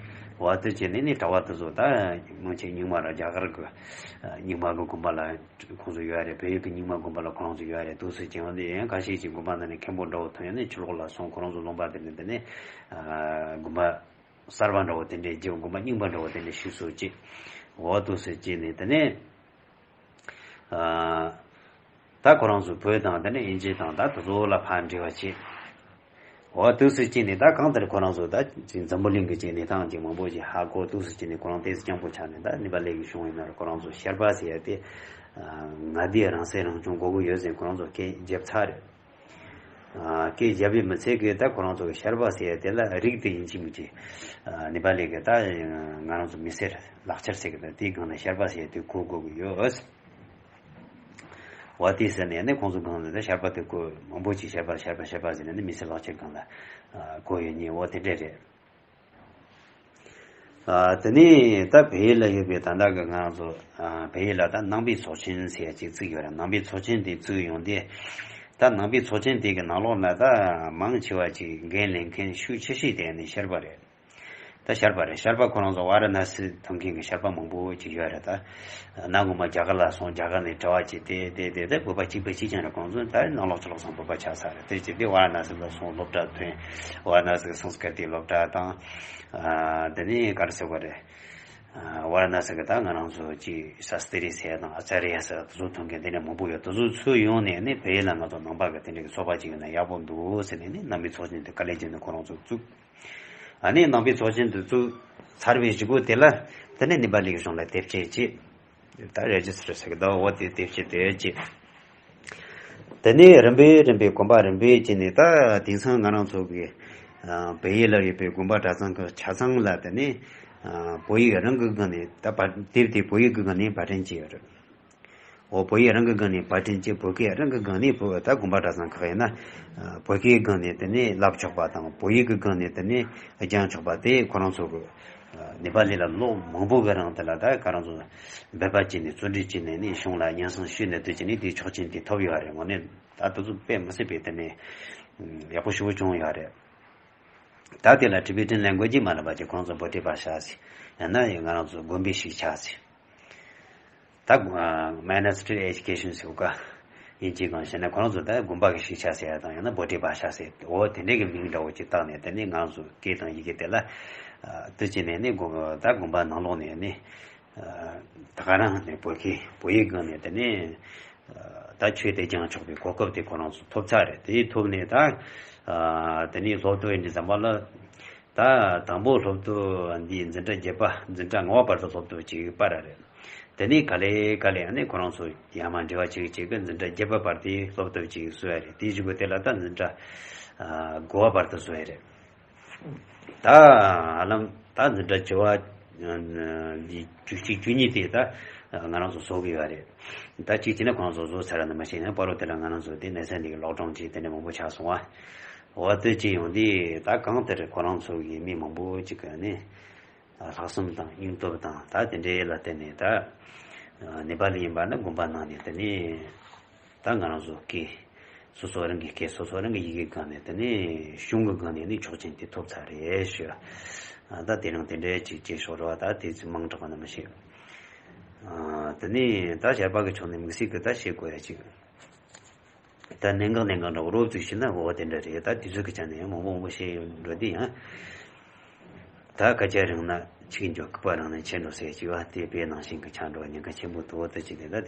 འོ་དེ་བྱས་ནས་ནི་གྲྭ་བ་དེ་ཚོ་ད་སྔོན་ཆད་རྙིང་མ་ར་རྒྱ་གར་གི་རྙིང་མ་གི་དགོན་པ་ལ་ཁོང་ཚོ་ཡོད་རེད། བོད་ཡུལ་གྱི་རྙིང་མ་དགོན་པ་ལ་ཁོ་རང་ཚོ་ཡོད་རེད། འདུག་སེ་བྱས་ཡོང་དུས་ཡང་ཁ་ཤས་ཀྱི་དགོན་པ་ནང་ནས་མཁན་པོ་འདྲ་བོ་ཐོན་ཡོང་ནས་ཕྱི་ལོགས་ལ་སོང་། ཁོ་རང་ཚོ་ལུང་པ་དེ་ནས་དེ་ནས་དགོན་པ་གསར་པ་འདྲ་བོ་དེ་འདྲས་བརྒྱབ། དགོན་པ་རྙིང་པ་འདྲ་བོ་དེ་འདྲས་ཞིག་གསོ་བྱས། འོ་འདུག་སེ་བྱས་ནས་དེ་ནས་ད་ཁོ་རང་ཚོ་བོད་དང་དེ་ནས་དབྱིན་ཇི་དང་ད་དེ་ཚོ་ལ་ཕར་འབྲེལ་བ་བྱས། འོ་དུས་སུ་ཅི་ནས་ད་གང་ལྟར་ཁོ་རང་ཚོ་ད་ཅིག་འཛམ་བུ་གླིང་གི་ཅིག་གནས་སྟངས་ཅིག་མང་པོ་ཅིག་ཧ་གོ། དུས་སུ་ཅི་ནས་ཁོ་རང་ཏོག་ཙམ་སྤྱང་པོ་ཆགས་ནས། ད་ནེ་པ་ལི་གི་གཞུང་ཡིན་ན་ར་ཁོ་རང་ཚོ་ཤར་པ་ཟེར་ཡ་དེ་མངའ་སྡེ་རང་སྲིད་རང་སྐྱོང་དགོས་ཀྱི་ཡོད་ཟེར་ཁོ་རང་ཚོ་སྐད་བརྒྱབ་ཚར་རེད། ཨ། སྐད་བརྒྱབ་པའི་མི་ཚད་ཀྱི་ད་ཁོ་རང་ཚོ་གི་ཤར་པ་ཟེར་ཡ་དེ་ལ་རིགས་དེ་ཡིན་གཅིག་མིན་གཅིག་ཨ། ནེ་པ་ལི་གི་ད་ང་རང་ཚོ་མི་སེར་ལག་ཁྱེར་ཟེར་གི་ད་དེའི་སྒང་ལ་ཤར་པ་ཟེར་ཡ་དེ་གོ་དགོས་ཀྱི་ཡོད། འོ་དེ་ཟེར་ནས་ནི་ཁོང་ཚོ་སྒང་ལ་ད་ཤར་པ་དེ་གོ་མང་པོ་ཅིག་ཤར་པ་ཤར་པ་ཤར་པ་ཟེར་ནས་ནི་མི་སེར་ལག་ཁྱེར་སྒང་ལ་ཨ། གོ་ཡོད་ཉེ། འོ་དེ་འདྲས་རེད། ཨ། དེ་ནས་ད་བལ་ཡུལ་ལ་ཡོད་པའི་ད་ལྟ་གི་ང་རང་ཚོ་ཨ། བལ་ཡུལ་ལ་ད་ནང་པའི་ཚོགས་ཆེན་ཟེར་ཡ་ཅིག་བཙུགས་ཡོད་རེད། ནང་པའི་ཚོགས་ཆེན་དེ་བཙུགས་ཡོང་དུས། ད་ནང་པའི་ཚོགས་ཆེན་དེ་གི་ནང་ལོགས་ན་ད་མང་ཆེ་བ་ཅིག་འགན་ལེན་མཁན་ཤུགས་ཆེ་ཤོས་དེ་ནི་ཤར་པ་རེད། ད་ཤར་པ་རེད། ཤར་པ་ཁོ་རང་ཚོ་ཝཱ་ར་ཎ་སི་ཐོན་མཁན་གྱི་ཤར་པ་མང་པོ་ཅིག་ཡོད་རེད། ད་གནའ་སྔོན་མ་རྒྱ་གར་ལ་སོང་། རྒྱ་གར་ནས་གྲྭ་པ་ཅིག་དེ་དེ་དེ་དེ་བོད་པ་གཅིག་པ་གཅིག་རྐྱང་རེད། ཁོང་ཚོ་ད་ནང་ལོགས་ཕྱི་ལོགས་སོང་བོད་པ་ཆགས་ཚར་རེད། དེ་ཅིག་དེ་ཝཱ་ར་ཎ་སི་ལ་སོང་། སློབ་གྲྭ་ཐོན། ཝཱ་ར་ཎ་སི་གི་སཾ་སྐྲྀ་ཏི་སློབ་གྲྭ་དང་། ཨ། དེ་ནས་ག་རེ་ཟེར་དགོས་རེད། ཨ། ཝཱ་ར་ཎ་སི་གི་ད་ང་རང་ཚོ་ཅིག་ཤཱསྟྲི་ཟེར་ཡ་དང་ཨ་ཙཱརྱ་ཟེར་ཡ་དེ་ཚོ་ཐོན་མཁན་དེ་འདྲ་མང་པོ་ཡོད། དེ་ཚོ་ཚུར་ཡོང་ནས་ནི་བལ་ཡུལ་ལ་ང་ཚོ་ནང་པ་གི་དེ་འདྲ་གི་ཚོགས་པ་ཅིག་ཡོད་ན་ཡག་པོ་འདུག་ཟེར་ནས་ནི་ནང་པའི་ཚོགས་ཆེན་དེ་དཀའ་ལས་བརྒྱབ་ནས་ཁོ་རང་ཚོ་བཙུགས། ཨ་ནི་ནང་པའི་ཚོགས་ཆེན་དེ་བཙུགས་ཚར་བའི་གཞུག་གུ་དེ་ལ་དེ་ནས་ནེ་པ་ལི་གཞུང་ལ་དེབ་སྐྱེལ་བྱས། ད་རེ་ཇི་སི་ཊར་ཟེར་གི་འདུག་འོ་དེ་དེབ་སྐྱེལ་དེ་བྱས། དེ་ནས་རིམ་པས་རིམ་པས་གོམ་པ་རིམ་པས་བྱས་ནས། ད་དེང་སང་ང་རང་ཚོ་གི་ཨ། བལ་ཡུལ་ལ་ཡོད་པའི་དགོན་པ་གྲྭ་ཚང་གི་ཆ་ཚང་ལ་དེ་ནས་ཨ། བོད་ཡིག་རང་གི་སྒང་ནས་ད་པར་དེབ་དེ་བོད་ཡིག་གི་སྒང་ནས་པར་སྐྲུན་བྱས་ཡོད་རེད། འོ་བོད་ཡིག་རང་གི་སྒང་ནས་པར་སྐྲུན་བྱས། བོད་སྐད་རང་གི་སྒང་ནས་བོད། ད་དགོན་པ་གྲྭ་ཚང་ཁག་ཡིན་ན་ཨ། བོད་སྐད་སྒང་ནས་དེ་ནས་བསླབ་ཆོག་པ་དང་། བོད་ཡིག་གི་སྒང་ནས་དེ་ནས་སྦྱང་ཆོག་པ་དེ་ཁོ་རང་ཚོ་གི་ཨ། ནེ་པ་ལི་ལ་ལོ་མང་པོ་གི་རིང་དེ་ལ་ད་ག་རང་ཚོ་འབད་པ་བྱས་ནས་བརྩོན་འགྲུས་བྱས་ནས་ནི་གཞུང་ལ་སྙན་སེང་ཞུས་ནས་དེ་བྱས་ནས་དེའི་ཆོག་མཆན་དེ་ཐོབ་ཡོད་རེད། དངོས་གནས་ད་དེ་ཚོ་དཔེ་མི་སྲིད་པའི་དེ་ནས་ཡག་པོ་ཞེ་པོ་བྱུང་ཡོད་རེད། ད་དེ་ལ་Tibetan language མ་ལབ་པ་ཅིག་ཁོང་ཚོ་བྷོ་ཊི་བྷ་ཤ་ཟེར། ཡང་ན་ང་རང་ཚོ་དགོན་པའི་ཞིག་ཆགས་ཟེར། ད་Monastery Education ཟེར་བ་ཀ་ཡིན་གཅིག་གང་ཞེ་ན། ཁོ་རང་ཚོ་ད་དགོན་པ་གི་ཞིག་ཆ་ཟེར་ཡ་དང་། ཡང་ན་བྷོ་ཊི་བྷ་ཤ་ཟེར། འོ་དེ་འདྲའི་གི་མིང་འདྲ་བོ་ཅིག་བཏགས་ནས། དེ་ནས་ང་རང་ཚོ་སྐད་དང་ཡི་གེ་དེ་ལ་ཨ། དེ་བྱས་ནས་ནི་དགོན་ད་དགོན་པ་ནང་ལོགས་ནས་ནི་ཨ། ད་ག་རང་ནས་བོད་སྐད་བོད་ཡིག་སྒང་ནས་དེ་ནས་ཨ། ད་ཆོས་དེ་སྦྱང་ཆོག་པའི་གོ་སྐབས་དེ་ཁོ་རང་ཚོ་ཐོབ་ཚར་རེད། དེ་ཐོབ་ནས་ད་ཨ། དེ་ནས་སློབ་གྲྭ་ཡིན་དུས་ཙམ་པ་ལ། ད་དང་པོ་སློབ་དེབ་འདི་འཛིན་གྲྭ་བརྒྱད་པ། འཛིན་གྲྭ་ལྔ་པ་བར་དུ་སློབ་དེབ་ཅིག་སྤར་ར་རེད། དེ་ནས་ག་ལེ་ག་ལེ་ཨ་ནི་ཁོ་རང་ཚོ་ཡར་མར་འབྲེལ་བ་བྱེད་བྱེད་ཀྱི་འཛིན་གྲྭ་བརྒྱད་པ་བར་དུ་སློབ་དེབ་ཅིག་བཟོས་ཡ་རེད། དེའི་གཞུག་གུ་དེ་ལ་ད་འཛིན་གྲྭ་ཨ། དགུ་པ་བར་དུ་བཟོས་ཡ་རེད། ད་ཧ་ལམ་ད་འཛིན་གྲྭ་བཅུ་པ་འདི་བཅུ་གཅིག་བཅུ་གཉིས་དེ་ད་ང་རང་ཚོ་བཟོ་གི་ཡོད་རེད། ད་གཅིག་བྱས་ན་ཁོ་རང་ཚོ་བཟོ་ཚར་ར་ནི་མ་ཤེས་ན། བར་དུ་དེ་ལ་ང་རང་ཚོ་དེ་གནས་ཚད་འདི་གི་ལོག་ཌའུན་བྱས། དེ་ནས་མང་པོ་ཆགས་སོང་བ། འོ་དེ་ཅི་ཡོང་དུས་ད་གང་ལྟར་ཁོ་རང་ཚོ་གི་མི་མང་པོ་ཅིག་གིས་ནི་ལྷག་བསམ་དང་སྙིང་སྟོབས་དང་ད་དེ་འདྲའི་ལ་བརྟེན་ནས། ད་ནེ་པ་ལི་ཡིན་པ་ན་དགོན་པ་ནང་ནས་དེ་ནས་ད་ང་རང་ཚོ་སྐད་སོ་སོ་རང་གི་སྐད་སོ་སོ་རང་གི་ཡི་གེ་སྒང་ནས། དེ་ནས་གཞུང་གི་སྒང་ནས་ནི་ཆོག་མཆན་དེ་ཐོབ་ཚར་རེད་ཞུ། ད་དེ་རིང་དེ་འདྲའི་ཅིག་ཅིག་ཤོག་རོགས། ད་དེ་ཚོ་མང་དྲགས་པ་ན་མ་ཤེས། དེ་ནས་ད་ཞར་པ་གི་ཕྱོགས་ནས་དམིགས་བསལ་གྱི་ད་བཤད་དགོས་ཡ་ཅིག་ད་གནད་འགག་གནད་འགག་འདྲ་བོ་རོབ་ཙམ་ཞུས་ན། འོ་དེ་འདྲ་རེད། ད་དུས་ཚོད་ཀྱི་ཆ་ནས་ཡང་མང་པོ་མང་པོ་བཤད་ཡོད་འགྲོ་དེ་ཡང་། ད་སྐད་ཆ་རིང་ན་ཆིག་འཇོག་ལྐུགས་པ་རིང་ན་ཆད་འགྲོ་ཟེར་གྱི་བ་དེ་དཔེ་ནང་བཞིན་གྱི་ཆགས་འགྲོ་ཉེན་ཁ་ཆེན་པོ་འདུག་འོ་དེ་ཅི་དེ་ད་